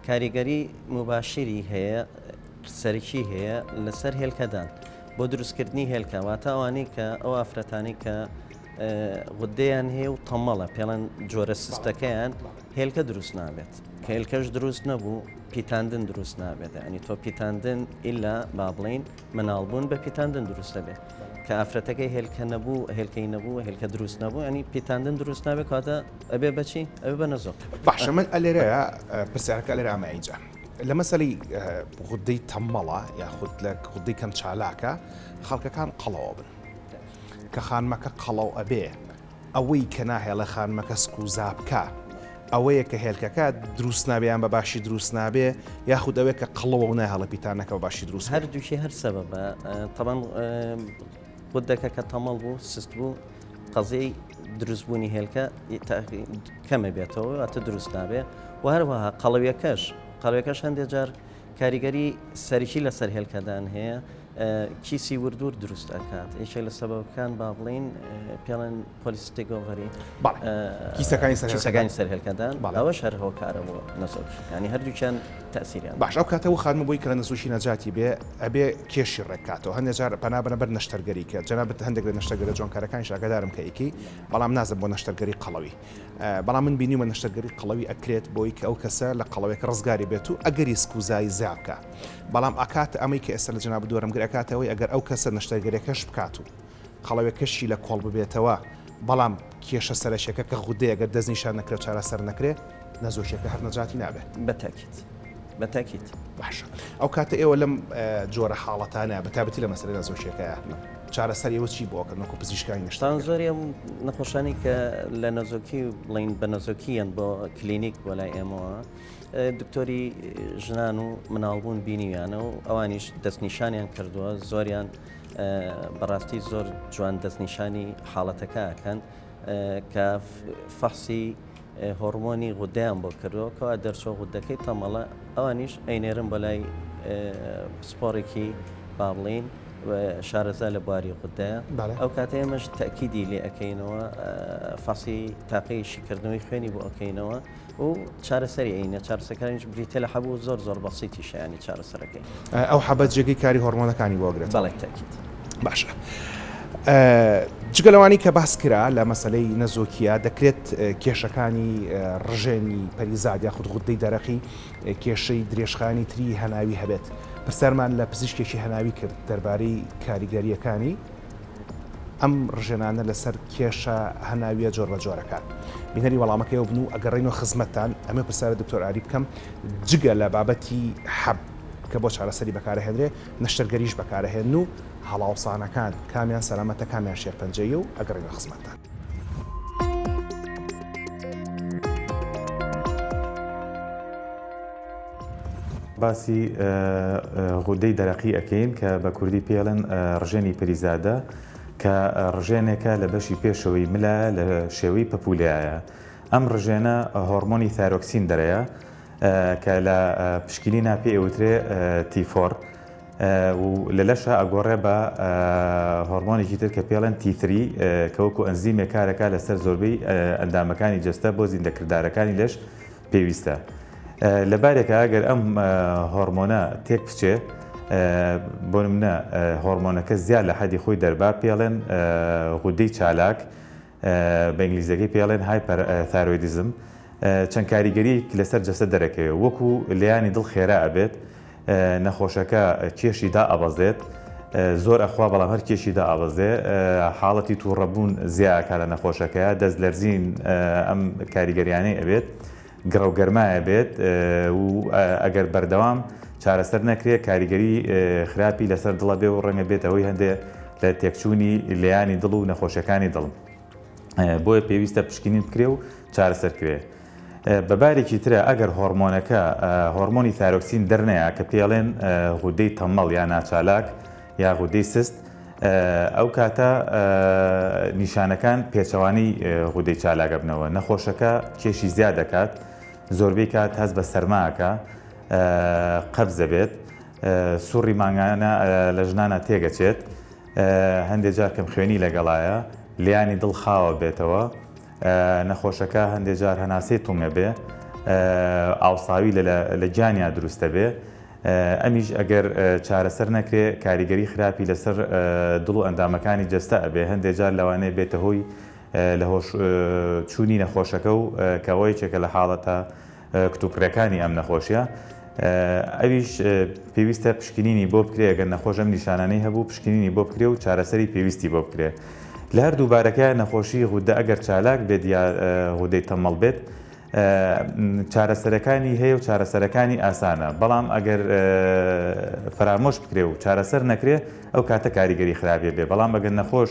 کاریگەری موباشری هەیە سەرەکی هەیە لەسەر هێلکەدان بۆ دروستکردنی هێلکە واتە ئەوانەی کە ئەو ئافرەتانی کە غودەیان هەیە و تەمەڵە پێڵەن جۆرە سستەکەیان هێلکە دروست نابێت کە هێلکەش دروست نەبوو پیتاندن دروست نابێت یانی تۆ پیتاندن ئیلا با بڵین مناڵبوون بە پیتاندن دروست دەبێت کە ئافرەتەکەی هێلکە نەبوو هێلکەی نەبوو هێلکە دروست نەبوو ینی پیتاندن دروست نابێت کاتە ئەبێ بەچی ئەبێ بە نەزۆک باشە من ئەلێرەیە پرسیارەکە ئەلێرە ئەمە ئینجا لە مەسەلەی غودەی تەمەڵە یاخود لە غودەی کەم چالاکە خەڵکەکان قەڵەوە بن کە خانمەکە قەڵەو ئەبێ ئەوەی کە ناهێڵێ خانمەکە سکوزا بکا ئەوەیە کە هێلکەکە دروست نابێ یان بە باشی دروست نابێ یاخود ئەوەیە کە قەڵەوە و ناهێڵێ پیتانەکە بە باشی دروست بێ؟ هەردووکی هەر سەبەبە تەبەن. غودەکە کە تەمەڵ بوو سست بوو قەزیەی دروستبوونی هێلکە کەمە بێتەوە واتە دروست نابێ و هەروەها قەڵەویەکەش قەڵەویەکەش هەندێک جار کاریگەری سەرەکی لەسەر هێلکەدان هەیە کیسی وردور دروست ئەکات یەکێک لە سەبەبەکان با بڵین پێڵێن polycystic ovary کیسەکانی کیسەکانی سەر هێلکەدان ئەوەش هەر هۆکارە بۆ نەزۆکی ینی هەردووکیان تەسیریان باش ئەو کاتە و خانمە بۆی کە لە نەزۆکی نەجاتی بێ ئەبێ کێشی ڕێککاتەوە هەندێک جار پەنا بەنە بەر نەشتەرگەری کە جەنابت هەندێک لە نەشتەرگەرە جوانکارەکانیش ئاگادارم کە ئەیکەی بەڵام نازم بۆ نەشتەرگەری قەڵەوی بەڵام من بینیومە نەشتەرگەری قەڵەوی ئەکرێت بۆی کە ئەو کەسە لە قەڵەوێک ڕزگاری بێت و ئەگەری سکوزایی زیا بکا بەڵام ئەکات ئەمەی کە ئێستا لە جەنابت وەرم گر ئەکاتەوەی ئەگەر ئەو کەسە نەشتەرگەریەکەش بکات و قەڵەوێکەشی لە کۆڵ ببێتەوە بەڵام کێشە سەرەکیەکە کە غودەیە گەر دەستنیشان نەکرێ و چارەسەر نەکرێ نەزۆکیەکە هەر نەجاتی نابێ. بەتاکید بەتاکید. باشە ئەو کاتە ئێوە لەم جۆرە حاڵەتانە بە تایبەتی لە مەسەلەی نەزۆکیەکەیە چارەسەری ئێوە چی بۆ ئەکەن وەکو پزیشکانی نەشتەرگەر؟ تان زۆری ئەم نەخۆشانی کە لە نەزۆکی بڵین بە نەزۆکییان بۆ کلینیک بۆ لای ئێمەوە دکتۆری ژنان و مناڵبوون بینیویانە و ئەوانیش دەستنیشانیان کردووە زۆریان بەڕاستی زۆر جوان دەستنیشانی حاڵەتەکە ئەکەن کە فەحسی هۆڕمۆنی غودەیان بۆ کردووە کەوا دەرچوە غودەکەی تەمەڵە ئەوانیش ئەینێرن بۆ لای پسپۆڕێکی با بڵین شارەزا لە بواری غودەیە ئەو کاتە ئێمەش تەکیدی لێ ئەەکەینەوە فەحسی تاقی شیکردنەوەی خوێنی بۆ ئەەکەینەوە و چارەسەری ئەینە چارەسەکانیش بریتە لە حەب و زۆر زۆر بەسیتیشە ینی چارەسەرەکەی. ئەو حەبە جێگەی کاری هۆڕمۆنەکانی بۆ ئەگرێتەوە. بەڵێ تاکید. باشە جگە لەوانەی کە باس کرا لە مەسەلەی نەزۆکیە دەکرێت کێشەکانی ڕژێنی پەریزاد یاخود غودەی دەرەقی کێشەی درێژخایەنی تری هەناوی هەبێت پرسیارمان لە پزیشکێکی هەناوی کرد دەربارەی کاریگەرییەکانی ئەم ڕژێنانە لەسەر کێشە هەناویە جۆربەجۆرەکان. بینەری وەڵامەکەیەوە بن و ئەگەڕێینەوە خزمەتتان، ئەمەوێ پرسیار لە دکتۆر ئاری بکەم، جگە لە بابەتی حەب کە بۆ چارەسەری بەکارەهێنرێ، نەشتەرگەریش بەکارەهێنن و هەڵاوسانەکان کامیان سەلامەتە کامیان شێرپەنجەییە و ئەگەڕێینەوە خزمەتتان. باسی غودەی دەرەقی ئەکەین کە بە کوردی پێڵێن ڕژێنی پەریزادە کە ڕژێنێکە لە بەشی پێشەوەی ملایە لە شێوەی پەپولەیە ئەم ڕژێنە هۆڕمۆنی thyroxine دەرەیە کە لە پشکنینا پێ ئەوترێ T4 و لە لەشە ئەگۆڕێ بە هۆڕمۆنێکی تر کە پێڵێن T3 کە وەکو ئەنزیمێک کارەکە لەسەر زۆربەی ئەندامەکانی جەستە بۆ زیندەکردارەکانی لەش پێویستە. لە بارێکا ئەگەر ئەم هۆڕمۆنە تێک بچێ بۆ نمونە هۆڕمۆنەکە زیاد لە حەدی خۆی دەربا پێڵێن غودەی چالاک بە ئینگلیزیەکەی پێڵێن hyperthyroidism چەند کاریگەریەک لەسەر جەستە دەرەکەوێ وەکو لێیانی دڵ خێرا ئەبێت نەخۆشەکە کێشی دائەبەزێت زۆر ئەخوا بەڵام هەر کێشی دائەبەزێ حاڵەتی تووڕەبوون زیا ئەکا لە نەخۆشەکەیا دەست لەرزین ئەم کاریگەریانەی ئەبێت گڕە و گەرمایە بێت و ئەگەر بەردەوام چارەسەر نەکرێ کاریگەری خراپی لەسەر دڵە بێ و ڕەنگە بێتە هۆی هەندێ لە تێکچوونی لێیانی دڵ و نەخۆشیەکانی دڵ بۆیە پێویستە پشکنین بکرێ و چارەسەر کرێ. بە بارێکی ترە ئەگەر هۆڕمۆنەکە هۆڕمۆنی thyroxine دەرنەیا کە پێڵێن غودەی تەمەڵ یا ناچالاک یا غودەی سست ئەو کاتە نیشانەکان پێچەوانەی غودەی چالاک ئەبنەوە نەخۆشەکە کێشی زیاد دەکات زۆربەی کات هەست بە سەرماکە قەبز دەبێت سوڕی مانگانە لە ژنانە تێگەچێت هەندێک جار کەمخوێنی لەگەڵایە لیانی دڵ خاوە بێتەوە نەخۆشەکە هەندێ جار هەناسەی تونگ ئەبێ، ئاوساوی لە گیانیا دروست ئەبێ، ئەمیش ئەگەر چارەسەر نەکرێ کاریگەری خراپی لەسەر دڵ و ئەندامەکانی جەستە ئەبێ، هەندێ جار لەوانەیە بێتە هۆی لەهۆش چوونی نەخۆشەکە و کە ئەوە یەکێکە لە حاڵەتە کتوپڕەکانی ئەم نەخۆشیە ئەویش پێویستە پشکنینی بۆ بکرێ ئەگەر نەخۆش ئەم نیشانانەی هەبوو پشکنینی بۆ بکرێ و چارەسەری پێویستی بۆ بکرێ لە هەردوو بارەکە نەخۆشی غودە ئەگەر چالاک بێت یا غودەی تەمەڵ بێت چارەسەرەکانی هەیە و چارەسەرەکانی ئاسانە بەڵام ئەگەر فەرامۆش بکرێ و چارەسەر نەکرێ ئەو کاتە کاریگەری خراپێ بێ بەڵام ئەگەر نەخۆش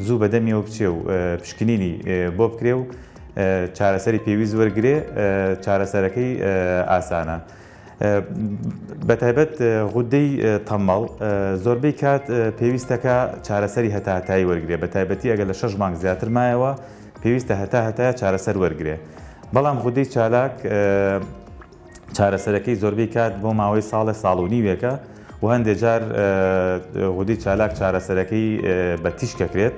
زوو بە دەمیەوە بچێ و پشکنینی بۆ بکرێ و چارەسەری پێویست وەرگرێ چارەسەرەکەی ئاسانە. بەتایبەت غودەی تەمەڵ زۆربەی کات پێویستەکە چارەسەری هەتاهەتایی وەرگێ بە تایبەتی ئەگەر لە شەش مانگ زیاتر مایەوە پێویستە هەتا هەتایە چارەسەر وەرگێ بەڵام غودەی چالاک چارەسەرەکەی زۆربەی کات بۆ ماوەی ساڵێ ساڵ و نیوێکە و هەندێک جار غودەی چالاک چارەسەرەکەی بە تیشکەکرێت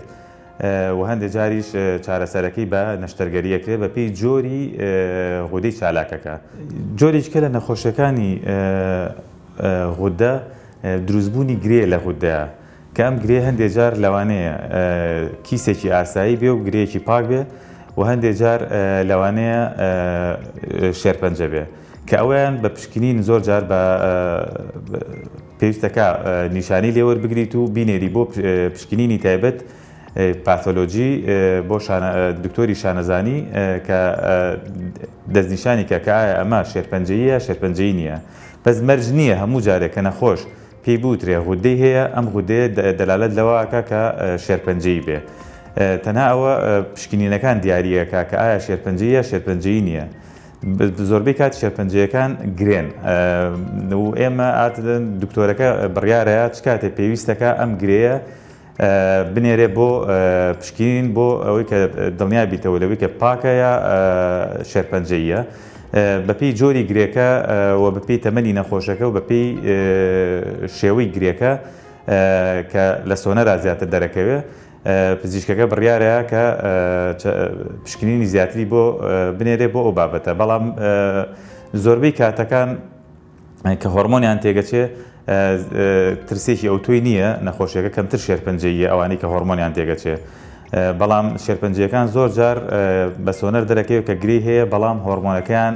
و هەندێک جاریش چارەسەرەکەی بە نەشتەرگەری ئەکرێت بە پێی جۆری غودەی چالاکەکە. جۆرێکی کە لە نەخۆشیەکانی غودە دروستبوونی گرێ لە غودەیە کە ئەم گرێ هەندێک جار لەوانەیە کیسێکی ئاسایی بێ و گرێیەکی پاک بێ و هەندێک جار لەوانەیە شێرپەنجە بێ کە ئەویان بە پشکنین زۆر جار بە پێویستەکا نیشانەی لێ وەربگریت و بینێری بۆ پشکنینی تایبەت پاتۆلۆجی بۆ دکتۆری شانەزانی کە دەستنیشانی کە کە ئایا ئەمە شێرپەنجەییە شێرپەنجەیی نییە بەس مەرج نییە هەموو جارێک کە نەخۆش پێی بوترێ غودەی هەیە ئەم غودەیە دەلالەت لەوە ئەکا کە شێرپەنجەیی بێ تەنها ئەوە پشکنینەکان دیاریەکە کە ئایا شێرپەنجەیە شێرپەنجەیی نییە زۆربەی کات شێرپەنجەیەکان گرێن و ئێمە ئاتدن دکتۆرەکە بڕیارەیە چ کاتێ پێویستەکە ئەم گرێیە بنێرێ بۆ پشکین بۆ ئەوەی کە دڵنیا بیتەوە لەوەی کە پاکە یا شێرپەنجەیە بەپێی جۆری گرێکە و بەپێی تەمەنی نەخۆشەکە و بەپێی شێوەی گرێکە کە لە سۆنەرا زیاتر دەرەکەوێ پزیشکەکە بڕیارەیا کە پشکنینی زیاتری بۆ بنێرێ بۆ ئەو بابەتە بەڵام زۆربەی کاتەکان کە هۆرمۆنیان تێگەچێ ترسێکی ئەوتۆی نییە نەخۆشیەکە کەمتر شێرپەنجەیە ئەوانەی کە هۆرمۆنیان تێگەچێ بەڵام شێرپەنجەکان زۆر جار بە سۆنەر دەرەکەوێت کە گری هەیە بەڵام هۆرمۆنەکەیان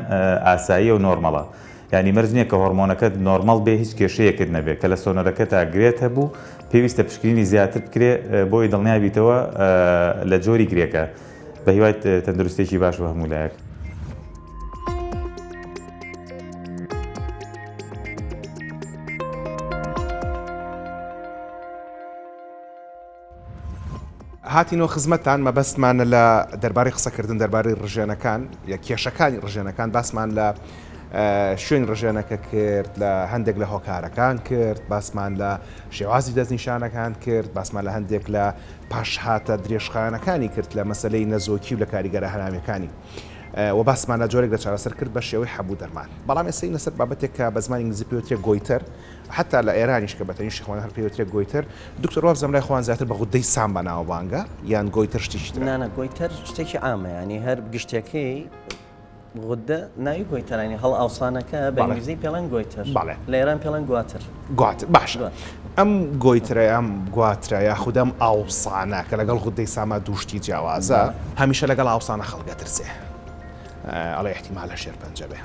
ئاساییە و نۆرمەڵە یانی مەرج نییە کە هۆرمۆنەکەت نۆرمەڵ بێ هیچ کێشەیەکت نەبێ کە لە سۆنەرەکەتا گرێت هەبوو پێویستە پشکنینی زیاتر بکرێ بۆی دڵنیا بیتەوە لە جۆری گرێکە بە هیوای تەندروستێکی باش بۆ هەموو لایەک. هاتینەوە خزمەتتان مەبەستمانە لە دەربارەی قسەکردن دەربارەی ڕژێنەکان یا کێشەکانی ڕژێنەکان باسمان لە شوێن ڕژێنەکە کرد لە هەندێک لە هۆکارەکان کرد باسمان لە شێوازی دەستنیشانەکان کرد باسمان لە هەندێک لە پاشهاتە درێژخایەنەکانی کرد لە مەسلەی نەزۆکی و لە کاریگەرە هەناویەکانی و باسمان لە جۆرێک لە چارەسەر کرد بە شێوەی حەبوو دەرمان بەڵام ئێستا لەسەر بابەتێک کە بە زمانی ئینگلیزی پێوترێ goiter حەتا لە ئێرانیش کە بە تەنیشتی خۆیان هەر پێی وترێ goiter. دکتۆر وابزانم لای خۆیان زیاتر بە غودەی سام بەناوبانگە یان goiter شتێکی ترە؟ نا نا goiter شتێکی عامە یانی هەر گشتەکەی غودە ناوی goiter انی هەڵئاوسانەکە بە ئینگلیزی پێڵێن goiter بەڵێ لە ئێران پێڵێن گواتر. گواتر باشە ئەم goiter ە ئەم گواترە یاخود ئەم ئاوسانە کە لەگەڵ غودەی ساما دوو شتی جیاوازە هەمیشە لەگەڵ ئاوسانە خەڵک ئەترسێ ئەڵێ ئیحتیمالە شێرپەنجە بێ.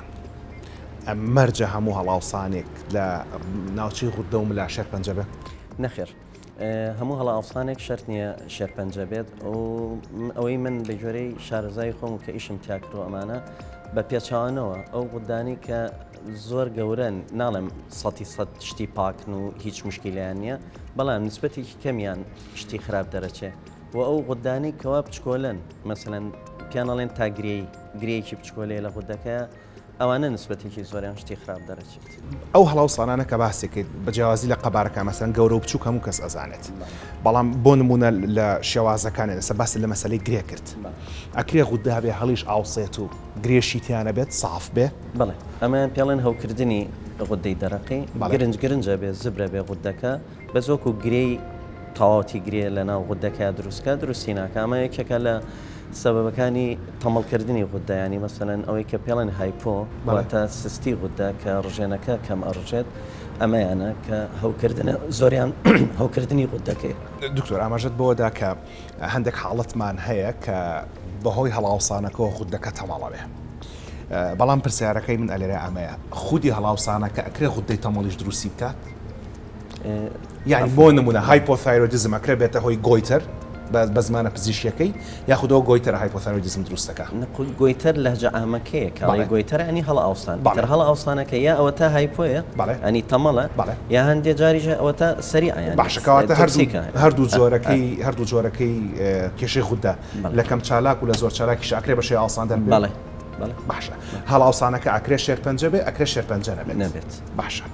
مەرجە هەموو هەڵاوسانێک لە ناوچەی غوددە و ملا شێرپەنجە بێت؟ نەخێر هەموو هەڵاوسانێک شەرت نییە شێرپەنجە بێت ئەوەی من بە گوێرەی شارەزای خۆم کە ئیشم تیا کردو ئەمانە بە پێچوانەوە ئەو غودانی کە زۆر گەورەن ناڵێم سەتی سەد شتی پاکن و هیچ مشکیلیان نییە بەڵام نسبەتێکی کەمیان شتی خراپ دەرەچێ و ئەو غودانی کەوا بچکۆلن مەسەلەن پیانەڵێن تا گرێی گرێیەکی بچکۆلەیە لە غودەکە ئەوانە نسبەتێکی زۆریان شتی خراپ دەرەچێت. ئەو هەڵاوسانانە کە باسی کرد بە جیاوازی لە قەبارەکان مەسەلەن گەورە و بچووک هەموو کەس ئەزانێت بەڵام بۆ نموونە لە شێوازەکانیان ئێستا باست لە مەسەلەی گرێ کرد ئەکرێ غودە هەبێ هەڵیش ئاوسێت و گرێشی تیا نەبێت ساف بێ؟ بەڵێ ئەمەیان پێڵێن هەوکردنی غودەی دەرەقی گرنج گرنجە بێ زبرە بێ غودەکە بەس وەکو گرێی تەواوەتی گرێ لە ناو غودەکەیا دروست کا دروستی ناکا ئەمە یەکێکە لە سەبەبەکانی تەمەڵکردنی غودە ینی مەسەلەن ئەوەی کە پێڵێن hypo واتە سستی غودە کە ڕژێنەکە کەم ئەڕژێت ئەمەیانە کە هەوکردنە زۆریان هەوکردنی غودەکەی. دکتۆر ئاماژەت بەوەدا کە هەندێک حاڵەتمان هەیە کە بەهۆی هەڵاوسانەکەەوە غودەکە تەمەڵەبێ بەڵام پرسیارەکەی من ئەلێرە ئەمەیە خودی هەڵاوسانەکە ئەکرێ غودەی تەمەڵیش دروستی بکات؟ یانی بۆ نمونە hypothyroidism ئەکرێ بێتە هۆی goiter بە زمانە پزیشکیەکەی یاخود ئەو goiter ە hypothyroidism دروست دەکا؟ goiter لەهجە عامەکەیە کە ئەڵێی goiter ینی هەڵئاوسان تر هەڵئاوسانەکە یا ئەوەتا hypo یە ینی تەمەڵە یا هەندێ جاریش ئەوەتا سەریعە یانی باشە کەواتە هەردوو جۆرەکەی هەردوو جۆرەکەی کێشەی غودە لە کەم چالاک و لە زۆر چالاکیش ئەکرێ بە شێوەی ئاوسان دەربێ؟ بەڵێ. باشە هەڵاوسانەکە ئەکرێ شێرپەنجە بێ ئەکرێ شێرپەنجە نەبێت نەبێت باشە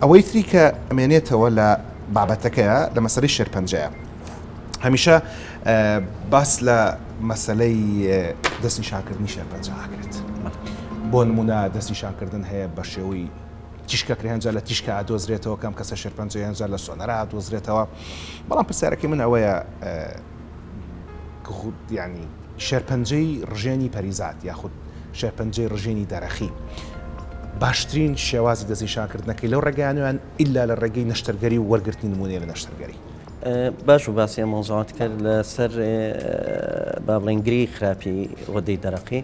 ئەوەی تری کە ئەمێنێتەوە لە بابەتەکەیە لە مەسەلەی شێرپەنجەیە هەمیشە باس لە مەسلەی دەستنیشانکردنی شێرپەنجە ئاکرێت بۆ نمونە دەستنیشانکردن هەیە بە شێوەی تیشکەکرێ هەنجا لە تیشکە ئەدۆزرێتەوە کەم کەسە شێرپەنجە هەنجا لە سۆنەرا ئەدۆزرێتەوە بەڵام پرسیارەکەی من ئەوەیە ینی شێرپەنجەی ڕژێنی پەریزاد یاخود شێرپەنجەی ڕژێنی دەرەخی باشترین شێوازی دەستنیشانکردنەکەی لەو ڕێگەیانویان ئیلا لە ڕێگەی نەشتەرگەری و وەرگرتنی نمونەیە لە نەشتەرگەری. باش و باسی ئەم مەوزوعەت کرد لەسەر با بڵێین گرێی خراپی غودەی دەرەقی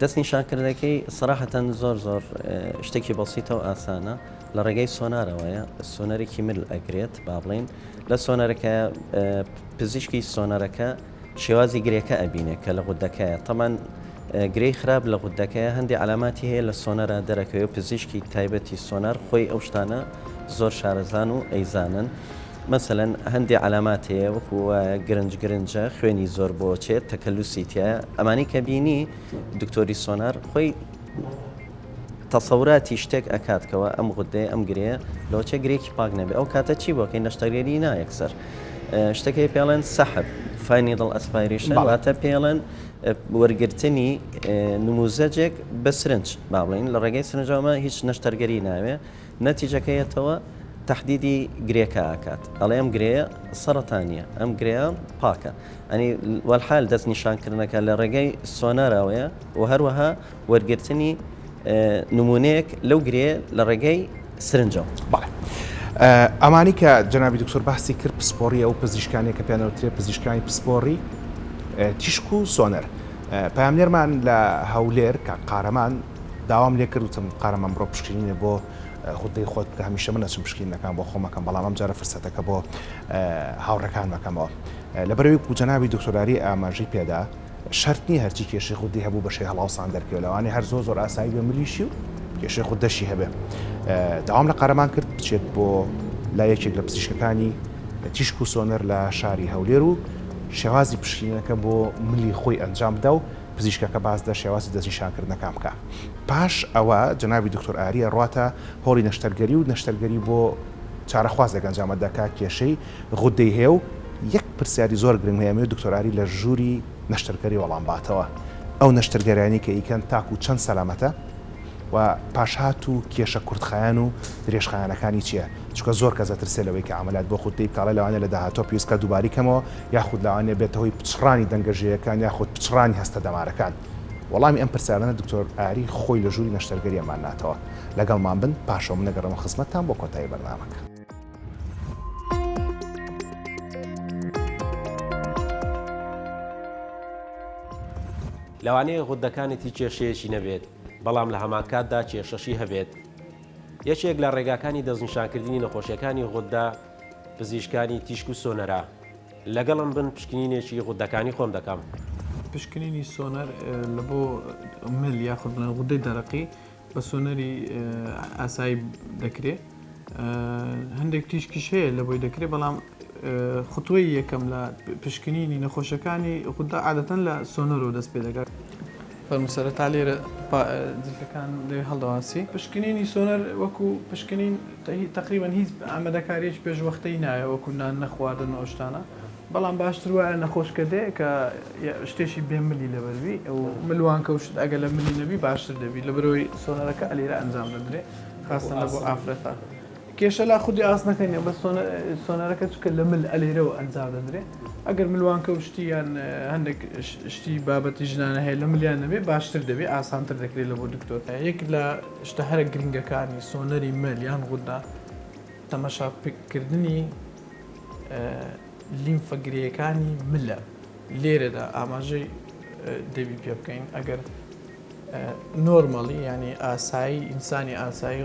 دەست نیشانکردنەکەی سەراحەتەن زۆر زۆر شتێکی بەسیتە و ئاسانە لە ڕێگەی سۆنارەوەیە سۆنەرێکی مل ئەگرێت با بڵێین لە سۆنەرەکە پزیشکی سۆنەرەکە شێوازی گرێکە ئەبینێ کە لە غودەکەیە تەمان گرێی خراپ لە غودەکەیە هەندێک عەلاماتی هەیە لە سۆنەرا دەرەکەوێ و پزیشکی تایبەتی سۆنار خۆی ئەو شتانە زۆر شارەزان و ئەیزانن مەسەلەن هەندێ عەلامات هەیە وەکو وایە گرنج گرنجە خوێنی زۆر بۆ چێت تەکەلوسی تایە ئەمانی کە بینی دکتۆری سۆنار خۆی تەسەوراتی شتێک ئەکات کەوا ئەم غودەیە ئەم گرێیە لەوەچێ گرێکی پاک نەبێ ئەو کاتە چی بۆکەی نەشتەرگەری نا یەکسەر شتەکەی پێڵێن سەحب fine needle aspiration واتە پێڵێن وەرگرتنی نموزەجێک بە سرنج با بڵین لە ڕێگەی سرنجەوەمە هیچ نەشتەرگەری ناوێ نەتیجەکەیەتەوە تهدیدی گرێکە ئاکات ئەڵێ ئەم گرێیە سەرەتانیە ئەم گرێیە پاکە ئەنی وەلحال دەست نیشانکردنەکە لە ڕێگەی سۆناراوەیە و هەروەها وەرگرتنی نموونەیەک لەو گرێیە لە ڕێگەی سرنجەوە. بەڵێ. ئەمانەی کە جەنابی دکتۆر باسی کرد پسپۆڕی ئەو پزیشکانەیە کە پێیان دەوترێت پزیشکانی پسپۆڕی تیشک و سۆنەر. پەیامنێرمان لە هەولێر کاک قارەمان داوام لێ کرد وتم قارەمان بڕۆ پشکنینێ بۆ غودەی خۆت بکە هەمیشە من ئەچم پشکنینەکان بۆ خۆم ئەکەم بەڵام ئەمجارە فرسەتەکە بۆ هاوڕێکانم ئەکەمەوە. لەبەرئەوەی وەکو جەنابی دکتۆر ئاری ئاماژەی پێدا شەرت نیە هەرچی کێشەی غودەی هەبوو بەشەی هەڵاوسان دەرکەوێ لەوانەیە هەر زۆر زۆر ئاسایی بێ ملیشی و کێشەی غودەشی هەبێ داوام لە قارەمان کرد بچێت بۆ لای یەکێک لە پزیشکەکانی تیشک و سۆنەر لە شاری هەولێر و شێوازی پشکنینەکە بۆ ملی خۆی ئەنجام بدا و پزیشکەکە باس لە شێوازی دەستنیشانکردنەکان بکا پاش ئەوە جەنابی دکتۆر ئاری ئەڕواتە هۆڵی نەشتەرگەری و نەشتەرگەری بۆ چارەخوازێک ئەنجام ئەدا کە کێشەی غودەی هەیە و یەک پرسیاری زۆر گرنگ هەیە ئەمەوێت دکتۆر ئاری لە ژووری نەشتەرگەری وەڵام باتەوە ئەو نەشتەرگەریانەی کە ئیکەن تاکو چەند سەلامەتە و پاشهات و کێشە کورتخایەن و درێژخایەنەکانی چیە چونکە زۆر کەس ئەترسێ لەوەی کە عەمەلیات بۆ غودەی بکا ئەڵێ لەوانەیە لە داهاتوە پێویست بکات دووبارەی کەمەوە یاخود لەوانەیە بێتە هۆی پچڕانی دەنگە ژێیەکان یاخود پچڕانی هەستە دەمارەکان وەڵامی ئەم پرسیارانە دکتۆر ئاری خۆی لە ژووری نەشتەرگەری ئەمان ناتەوە لەگەڵمان بن پاشەوە من ئەگەڕێمەوە خزمەتتان بۆ کۆتایی بەرنامەکە. لەوانەیە غوددەکانت هیچ کێشەیەکی نەبێت، بەڵام لە هەمانکاتدا کێشەشی هەبێت. یەکێک لە ڕێگاکانی دەستنیشانکردنی نەخۆشیەکانی غوددە پزیشکانی تیشک و سۆنەرە. لەگەڵم بن پشکنینێکی غوددەکانی خۆم دەکەم. پشکنینی سۆنەر لە بۆ مل یاخود بڵێن غودەی دەرەقی بە سۆنەری ئاسایی دەکرێ هەندێک تیشکیش هەیە لە بۆی دەکرێت بەڵام خوتوەی یەکەم لە پشکنینی نەخۆشەکانی خوددا عادەتەن لە سۆنەرەوە دەست پێ دەکات. فەرموو سەرەتا لێرە جلکەکان لەوێ هەڵدەواسی. پشکنینی سۆنەر وەکو پشکنین تەقریبەن هیچ ئامادەکارییەکی پێشوەختەی ناوێ وەکو نان نەخواردن و ئەو شتانە. بەڵام باشتر وایە نەخۆش کە دێ کە شتێکی بێ ملی لەبەر بی و ملوانکە و شت ئەگەر لە ملی نەبی باشتر دەبی لەبەرەوەی سۆنەرەکە ئەلێرە ئەنجام دەدرێ خاستن لە بۆ ئافرەتان کێشە لا خودی ئاسنەکە نیە بەس سۆنەرەکە چونکە لە مل ئەلێرەوە ئەنجام دەدرێ ئەگەر ملوانکە و شتی یان هەندێک شتی بابەتی ژنانە هەیە لە ملیان نەبێ باشتر دەبێ ئاسانتر دەکرێت لە بۆ دکتۆر یەک لە شتە هەرە گرنگەکانی سۆنەری مل یان غودە تەمەشاکردنی لیمفە گرێیەکانی ملە. لێرەدا ئاماژەی دەبی پێ بکەین ئەگەر normally یانی ئاسایی ئینسانی ئاسایی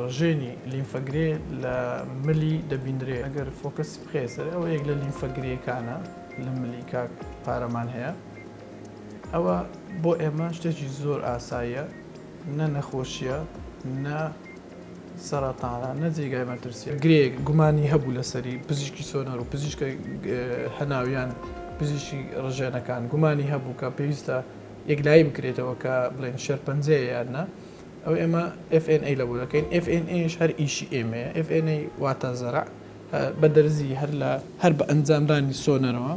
ڕژێنی لیمفەگرێ لە ملی دەبیندرێ ئەگەر focus بخەیە سەر ئەوە یەک لە لیمفەگرێکانە لە ملی کاک پارەمان هەیە ئەوە بۆ ئێمە شتێکی زۆر ئاساییە نە نەخۆشیە نە سەرەتانە نە جێگای مەترسیە. گرێیەک گومانی هەبوو لەسەری، پزیشکی سۆنەر و پزیشکە هەناو یان پزیشکی ڕژێنەکان گومانی هەبوو کە پێویستە یەکلایی بکرێتەوە کە بڵێن شێرپەنجەیە یان نا ئەو ئێمە FNA لە بۆ دەکەین FNA ش هەر ئیشی ئێمەیە FNA واتە زەرع بە دەرزی هەر لە هەر بە ئەنجامدانی سۆنەرەوە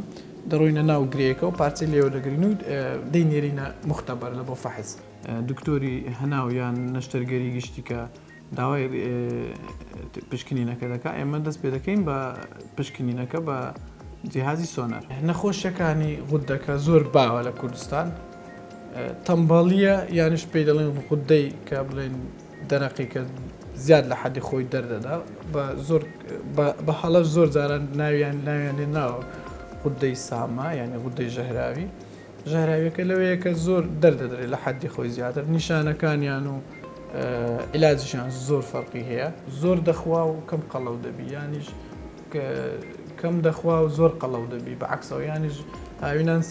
دەڕۆینە ناو گرێیەکە و پارچەی لێوە دەگرین و دەینێرینە مختبەر لە بۆ فەحس. دکتۆری هەناو یان نەشتەرگەری گشتی کە داوای پشکنینەکە دەکا ئێمە دەست پێ دەکەین بە پشکنینەکە بە جیهازی سۆنەر. نەخۆشیەکانی غودەکە زۆر باوە لە کوردستان تەمبەڵیە یانیش پێی دەڵێن غودەی کە بڵێن دەرەقی کە زیاد لە حەدی خۆی دەردەدا بە زۆر بە هەڵەش زۆر جاران ناویان ناویان لێ ناوە غودەی سامە یعنی غودەی ژەهراوی ژەهراویەکە لەوەیە کە زۆر دەردەدرێت لە حەدی خۆی زیاتر نیشانەکانیان و عیلاجیشیان زۆر فەرقی هەیە زۆر دەخوا و کەم قەڵەو دەبی یانیش کەم دەخوا و زۆر قەڵەو دەبی بە عەکسەوە یانیش هاوینان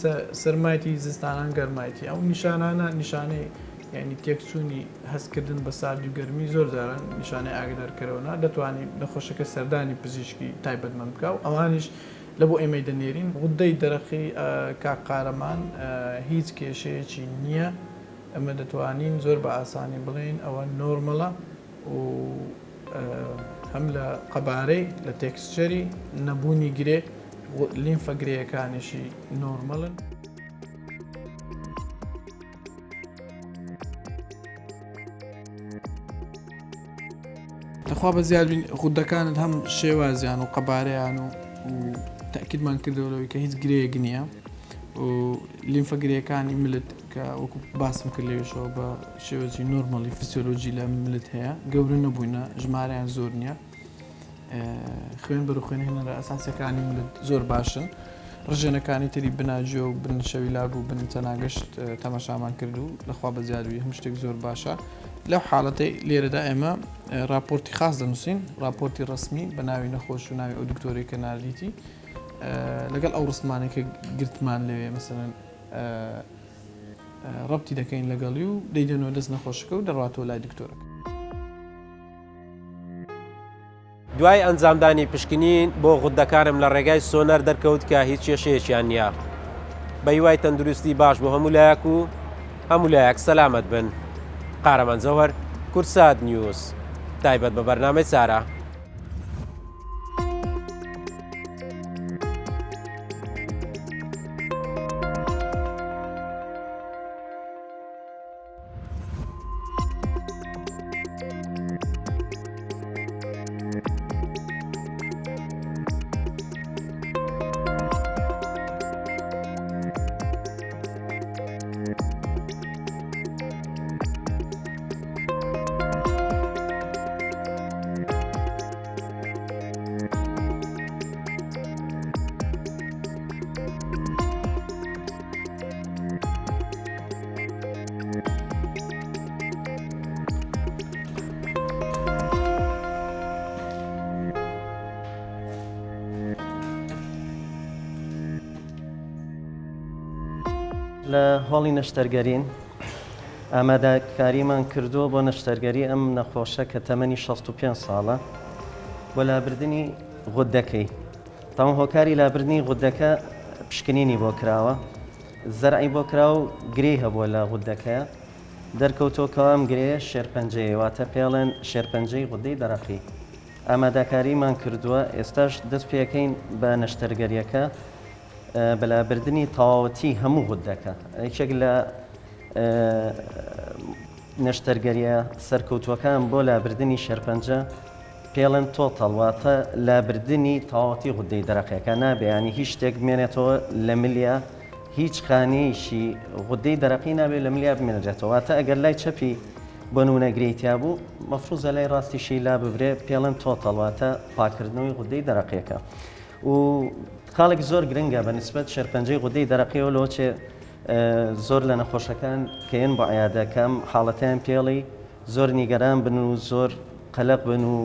سەرمایتی زستانان گەرمایتی ئەو نیشانانە نیشانەی یعنی تێکچوونی هەستکردن بە ساردی و گەرمی زۆر جاران نیشانەی ئاگدارکەرەوە نا دەتوانانی نەخۆشەکە سەردانی پزیشکی تایبەتمەند بکە و ئەوانیش لە بۆ ئێمەی دەنێرین. غودەی دەرەقی کاک قارەمان هیچ کێشەیەکی نییە، ئێمە دەتوانین زۆر بە ئاسانی بڵێین ئەوە نۆرمەڵە و هەم لە قەبارەی، لە texture ی، نەبوونی گرێ، لیمفە گرێیەکانیشی نۆرمەڵن. تخوا بە زیاد بین غودەکانت هەم شێوازیان و قەبارەیان و تاکیدمان کردەوە لەوەی کە هیچ گرەیەک نییە و لیمفە گرێکانی ملت کە وەکو باسم کرد لەوێشەوە بە شێوەی نۆرمەلی فیسیۆلۆجی لە ملت هەیە گەورە نەبووینە ژمارەیان زۆر نییە خوێن بەر و خوێنهێنەرە ئەساسیەکانی ملت زۆر باشن ڕژێنەکانی تری بناجۆ و بن شەویلاگ و بن تەناگەشت تەماشامان کرد و لەخوا بەزیادوی هەموو شتێک زۆر باشە لەو حاڵەتەی لێرەدا ئێمە راپۆرتی خاص دەنووسین راپۆرتی ڕسمی بە ناوی نەخۆش و ناوی ئەو دکتۆری کە ناردیتی لەگەڵ ئەو ڕسمانەی کە گرتمان لەوێ مەسەلەن ڕەبتی دەکەین لەگەڵی و دەیدەنەوە دەست نەخۆشەکە و دەڕاتەوە لای دکتۆرەکە. دوای ئەنجامدانی پشکنین بۆ غوددەکانم لە ڕێگای سۆنەر دەرکەوت کە هیچ کێشەیەکیان نییە. بە هیوای تەندروستی باش بۆ هەموو لایەک و هەموو لایەک سەلامەت بن. قارەمان جەوهەر، کوردسات نیوز، تایبەت بە بەرنامەی چارە. لە هۆڵی نەشتەرگەرین ئامادەکاریمان کردووە بۆ نەشتەرگەری ئەم نەخۆشە کە تەمەنی 65 ساڵە بۆ لابردنی غودەکەی تاوان هۆکاری لابردنی غودەکە پشکنینی بۆ کراوە زەرعی بۆ کرا و گرێی هەبووە لە غودەکەیا دەرکەوتووە کەوا ئەم گرێیە شێرپەنجەیە واتە پێڵێن شێرپەنجەی غودەی دەرەقی ئاماداکاریمان کردووە ئێستاش دەست پێەکەین بە نەشتەرگەریەکە بە لابردنی تەواوەتی هەموو غودەکە یەکێک لە نەشتەرگەریە سەرکەوتووەکان بۆ لابردنی شێرپەنجە پێڵێن total واتە لابردنی تەواوەتی غودەی دەرەقیەکە نابێ یانی هیچ شتێک بمێنێتەوە لە ملیا هیچ خانەیەکی غودەی دەرەقی نابێ لە ملیا بمێنرێتەوە واتە ئەگەر لای چەپی بۆ نمونە گرێی تیا بوو مەفروزە لای ڕاستیشی لا ببرێ پێڵێن total واتە پاکردنەوەی غودەی دەرەقیەکە و خاڵێک زۆر گرنگە بە نسبەت شێرپەنجەی غودەی دەرەقیەوە لەوە چێ زۆر لە نەخۆشەکان کە یەن بۆ عیادە کە ئەم حاڵەتەیان پێڵی زۆر نیگەران بن و زۆر قەلەق بن و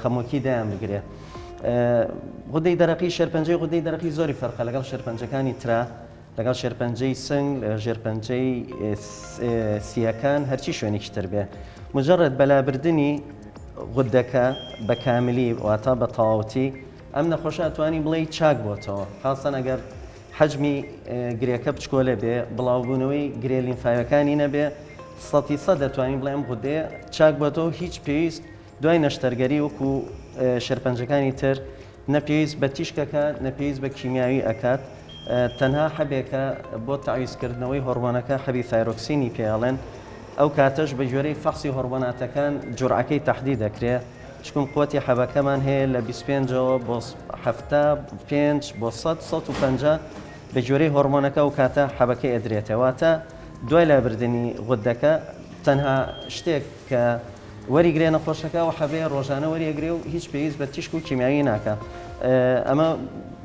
خەمۆکی دایان بگرێ. غودەی دەرەقی شێرپەنجەی غودەی دەرەقی زۆری فەرقە لەگەڵ شێرپەنجەکانی ترا لەگەڵ شێرپەنجەی سنگ ژێرپەنجەی سیەکان هەرچی شوێنێکی تر بێ مجرد بەلابردنی غودەکە بە کاملی واتا بە تەواوەتی ئەم نەخۆشە ئەتوانی بڵێی چاک بۆتەوە خاستەن ئەگەر. حەجمی گرێکە بچکۆلە بێ، بڵاوبوونەوەی گرێ لیمفاویەکانی نەبێ، سەتی سەد دەتوانین بڵێین ئەم غودەیە چاک بۆتەوە، هیچ پێویست دوای نەشتەرگەری وەکو شێرپەنجەکانی تر نە پێویست بە تیشک ئەکات نە پێویست بە کیمیاوی ئەکات، تەنها حەبێکە بۆ تەعویزکردنەوەی هۆڕمۆنەکە حەبی ثایرۆکسینی پێ ئەڵێن، ئەو کاتەش بە گوێرەی فەحسی هۆڕمۆناتەکان جورعەکەی تەحدید ئەکرێ، چکون قوتی حەبەکەمان هەیە لە 25 ەوە بۆ 75 بۆ 100 150 بە گوێرەی هۆڕمۆنەکە ئەو کاتە حەبەکەی ئەدرێتێ واتە دوای لابردنی غودەکە تەنها شتێک کە وەریگرێ نەخۆشەکە ئەو حەبەیە ڕۆژانە وەریەگرێ و هیچ پێویست بە تیشک و کیمیاوی ناکا ئەمە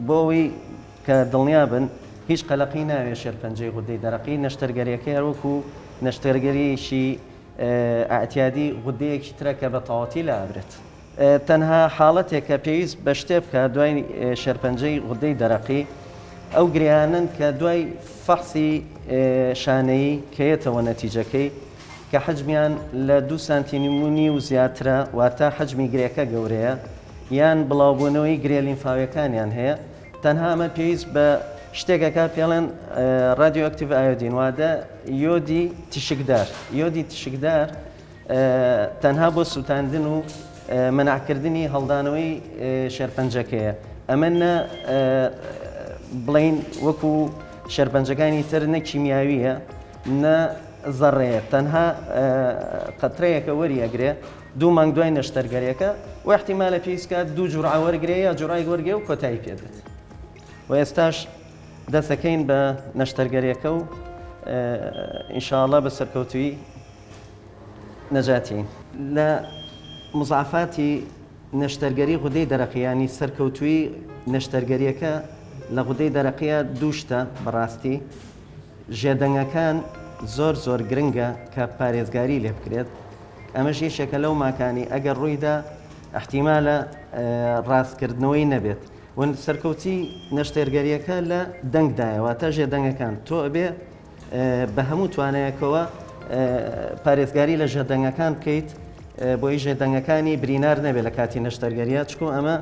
بۆ ئەوەی کە دڵنیا بن هیچ قەلەقی ناوێ شێرپەنجەی غودەی دەرەقی نەشتەرگەریەکەی هەروەکو نەشتەرگەریەکی ئەعتیادی غودەیەکی ترە کە بە تەواوەتی لابرێت. تەنها حاڵەتێک کە پێویست بە شتێ بکات دوای شێرپەنجەی غودەی دەرەقی ئەو گرێیانەن کە دوای فەحسی شانەیی کە یەتەوە نەتیجەکەی کە حەجمیان لە دوو سانتینم و نیو زیاترە واتە حەجمی گرێکە گەورەیە یان بڵاوبوونەوەی گرێ لیمفاویەکانیان هەیە تەنها ئەمە پێویست بە شتێک ئەکات پێڵێن radioactive iodine واتە یۆدی تیشکدار یۆدی تیشکدار تەنها بۆ سووتاندن و مەنعکردنی هەڵدانەوەی شێرپەنجەکەیە ئەمە نە بڵین وەکو شێرپەنجەکانی تر نە کیمیاویە نە زەڕەیە تەنها قەترەیەکە وەری ئەگرێ دوو مانگ دوای نەشتەرگەریەکە و احتیمالە پێویست کات دوو جورعە وەرگرێ یا جورعەیەک وەرگێ و کۆتایی پێ بێت و ئێستاش دەستەکەین بە نەشتەرگەریەکە و ئینشاءاللە بە سەرکەوتووی نەجاتین. لە مزعفاتی نەشتەرگەری غودەی دەرەقی یانی سەرکەوتووی نەشتەرگەریەکە لە غودەی دەرەقیە دوو شتە بەڕاستی ژێدەنگەکان زۆر زۆر گرنگە کە پارێزگاری لێ بکرێت ئەمەش یەکێکە لەو ماکانی ئەگەر ڕوویدا احتیمالە ڕاستکردنەوەی نەبێت و سەرکەوتی نەشتەرگەریەکە لە دەنگدایە واتە ژێدەنگەکان تۆ ئەبێ بە هەموو توانایەکەوە پارێزگاری لە ژێدەنگەکان بکەیت بۆی ژێدەنگەکانی برینار نەبێت لە کاتی نەشتەرگەریە چکو ئەمە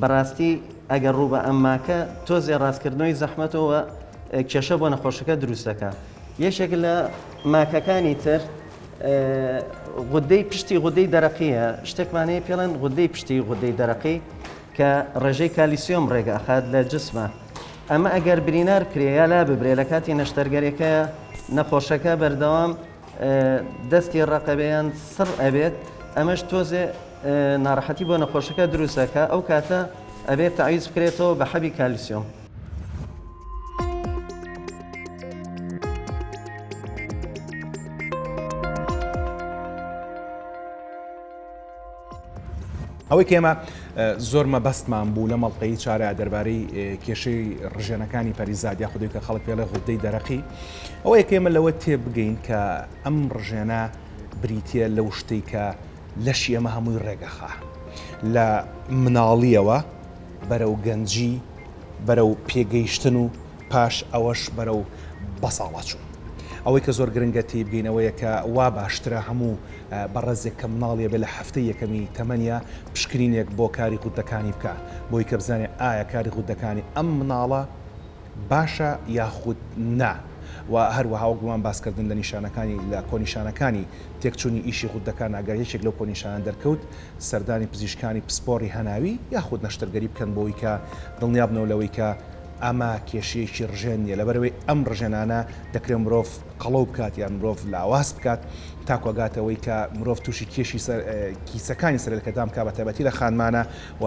بەڕاستی ئەگەر ڕوو بە ئەم ماکە تۆزێ ڕاستکردنەوەی زەحمەتەوە کێشە بۆ نەخۆشەکە دروست دەکات یەکێک لە ماکەکانی تر غودەی پشتی غودەی دەرەقیە شتێکمان هەیە پێڵێن غودەی پشتی غودەی دەرەقی کە ڕێژەی کالیسیۆم ڕێگە ئەخات لە جسمە ئەمە ئەگەر برینار بکرێ یا لا ببرێ لە کاتی نەشتەرگەریەکەیە نەخۆشەکە بەردەوام دەستی ڕەقەبێ یان سڕ ئەبێت ئەمەش تۆزێ ناڕەحەتی بۆ نەخۆشەکە دروست ئەکا ئەو کاتە ئەبێت تەعویز بکرێتەوە بە حەبی کالیسیۆم. ئەوەی کە ئێمە زۆر مەبەستمان بوو لە مەڵقەی چارە دەربارەی کێشەی ڕژێنەکانی پەریزاد یاخودی کە خەڵک پێڵێ غودەی دەرەقی ئەوەیە کە ئێمە لەوە تێبگەین کە ئەم ڕژێنە بریتە لەو شتەی کە لەشی ئێمە هەمووی ڕێگەخا لە مناڵیەوە بەرەو گەنجی بەرەو پێگەیشتن و پاش ئەوەش بەرەو بەساڵاچوون. ئەوەی کە زۆر گرنگە تێیبگەین ئەوەیە کە وا باشترە هەموو بەڕێزێک کە مناڵی ئەبێ لە هەفتەی یەکەمی تەمەنیا پشکنینێک بۆ کاری غوددەکانی بکا بۆی کە بزانێ ئایا کاری غوددەکانی ئەم مناڵە باشە یاخود نا و هەروەها وەک بۆمان باسکردن لە نیشانەکانی لە کۆنیشانەکانی تێکچوونی ئیشی غوددەکان ئەگەر یەکێک لەو کۆنیشانە دەرکەوت سەردانی پزیشکانی پسپۆڕی هەناوی یاخود نەشتەرگەری بکەن بۆی کە دڵنیابنەوە لەوەی کە ئەمە کێشەیەکی ڕژێن نییە، لەبەرئەوەی ئەم ڕژێنانە دەکرێت مرۆڤ قەڵەو بکات یان مرۆڤ لاواز بکات تاکو ئەگاتە ئەوەی کە مرۆڤ تووشی کێشی سەر کیسەکانی سەرلکەدان بکات بەتایبەتی لە خانمانە و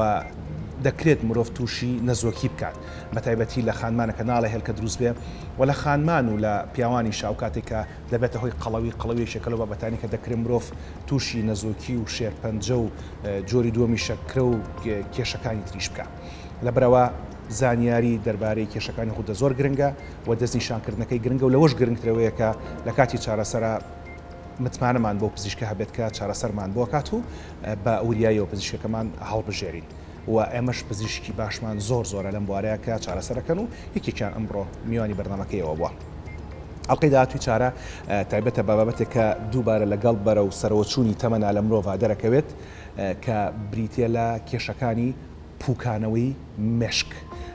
دەکرێت مرۆڤ تووشی نەزۆکی بکات بەتایبەتی لە خانمانە کە ناڵێ هێلکە دروست بێ و لە خانمان و لە پیاوانیشا ئەو کاتێک کە دەبێتە هۆی قەڵەوی قەڵەوی یەکێکە لەو بابەتانی کە دەکرێت مرۆڤ تووشی نەزۆکی و شێرپەنجە و جۆری دووەمی شەکرە و کێشەکانی تریش بکات. لەبەرئەوە زانیاری دەربارەی کێشەکانی غودە زۆر گرنگە و دەستنیشانکردنەکەی گرنگە و لەوەش گرنگتر ئەوەیە کە لە کاتی چارەسەرا متمانەمان بەو پزیشکە هەبێت کە چارەسەرمان بۆ کات و بە وریاییەوە پزیشکەکەمان هەڵبژێرین و ئێمەش پزیشکی باشمان زۆر زۆرە لەم بوارەیە کە چارەسەرەکەن و یەکێکیان ئەمڕۆ میوانی بەرنامەکەیەوە بووە. ئەڵقەی داهاتووی چارە تایبەتە بە بابەتێک کە دووبارە لەگەڵ بەرەو سەرەوەچوونی تەمەنا لە مرۆڤا دەرەکەوێت کە بریتییە لە کێشەکانی. پوکانەوەی مێشک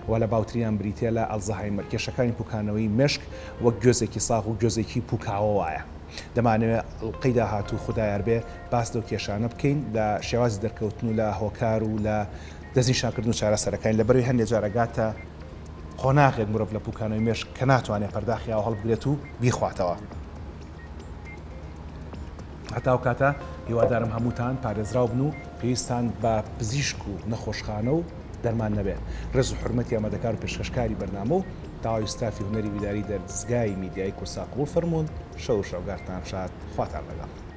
و لە باوترینیان بریتیە لە ئەلزەهایمەر، کێشەکانی پوکانەوەی مێشک وەک گوێزێکی ساغ و گوێزێکی پوکاوە وایە. دەمانەوێت ئەڵقەی داهاتوو خودا یار بێ باس لەو کێشانە بکەین لە شێوازی دەرکەوتن و لە هۆکار و لە دەستنیشانکردن و چارەسەرەکانی، لەبەرئەوەی هەندێ جار ئەگاتە قۆناغێک مرۆڤ لە پوکانەوەی مێشک کە ناتوانێت پەرداخی ئاو هەڵبگرێت و بیخواتەوە. هەتا ئەو کاتە هیوادارم هەمووتان پارێزراو بن و پێویستتان بە پزیشک و نەخۆشخانە و دەرمان نەبێت. ڕێز و حورمەتی ئامادەکار و پێشکەشکاری بەرنامە و تەواوی ستافی هونەری و ئیداری دەزگای میدیایی کوردسات قبوڵ فەرموون. شەو و شەوگارتان شاد. خواتان لەگەڵ.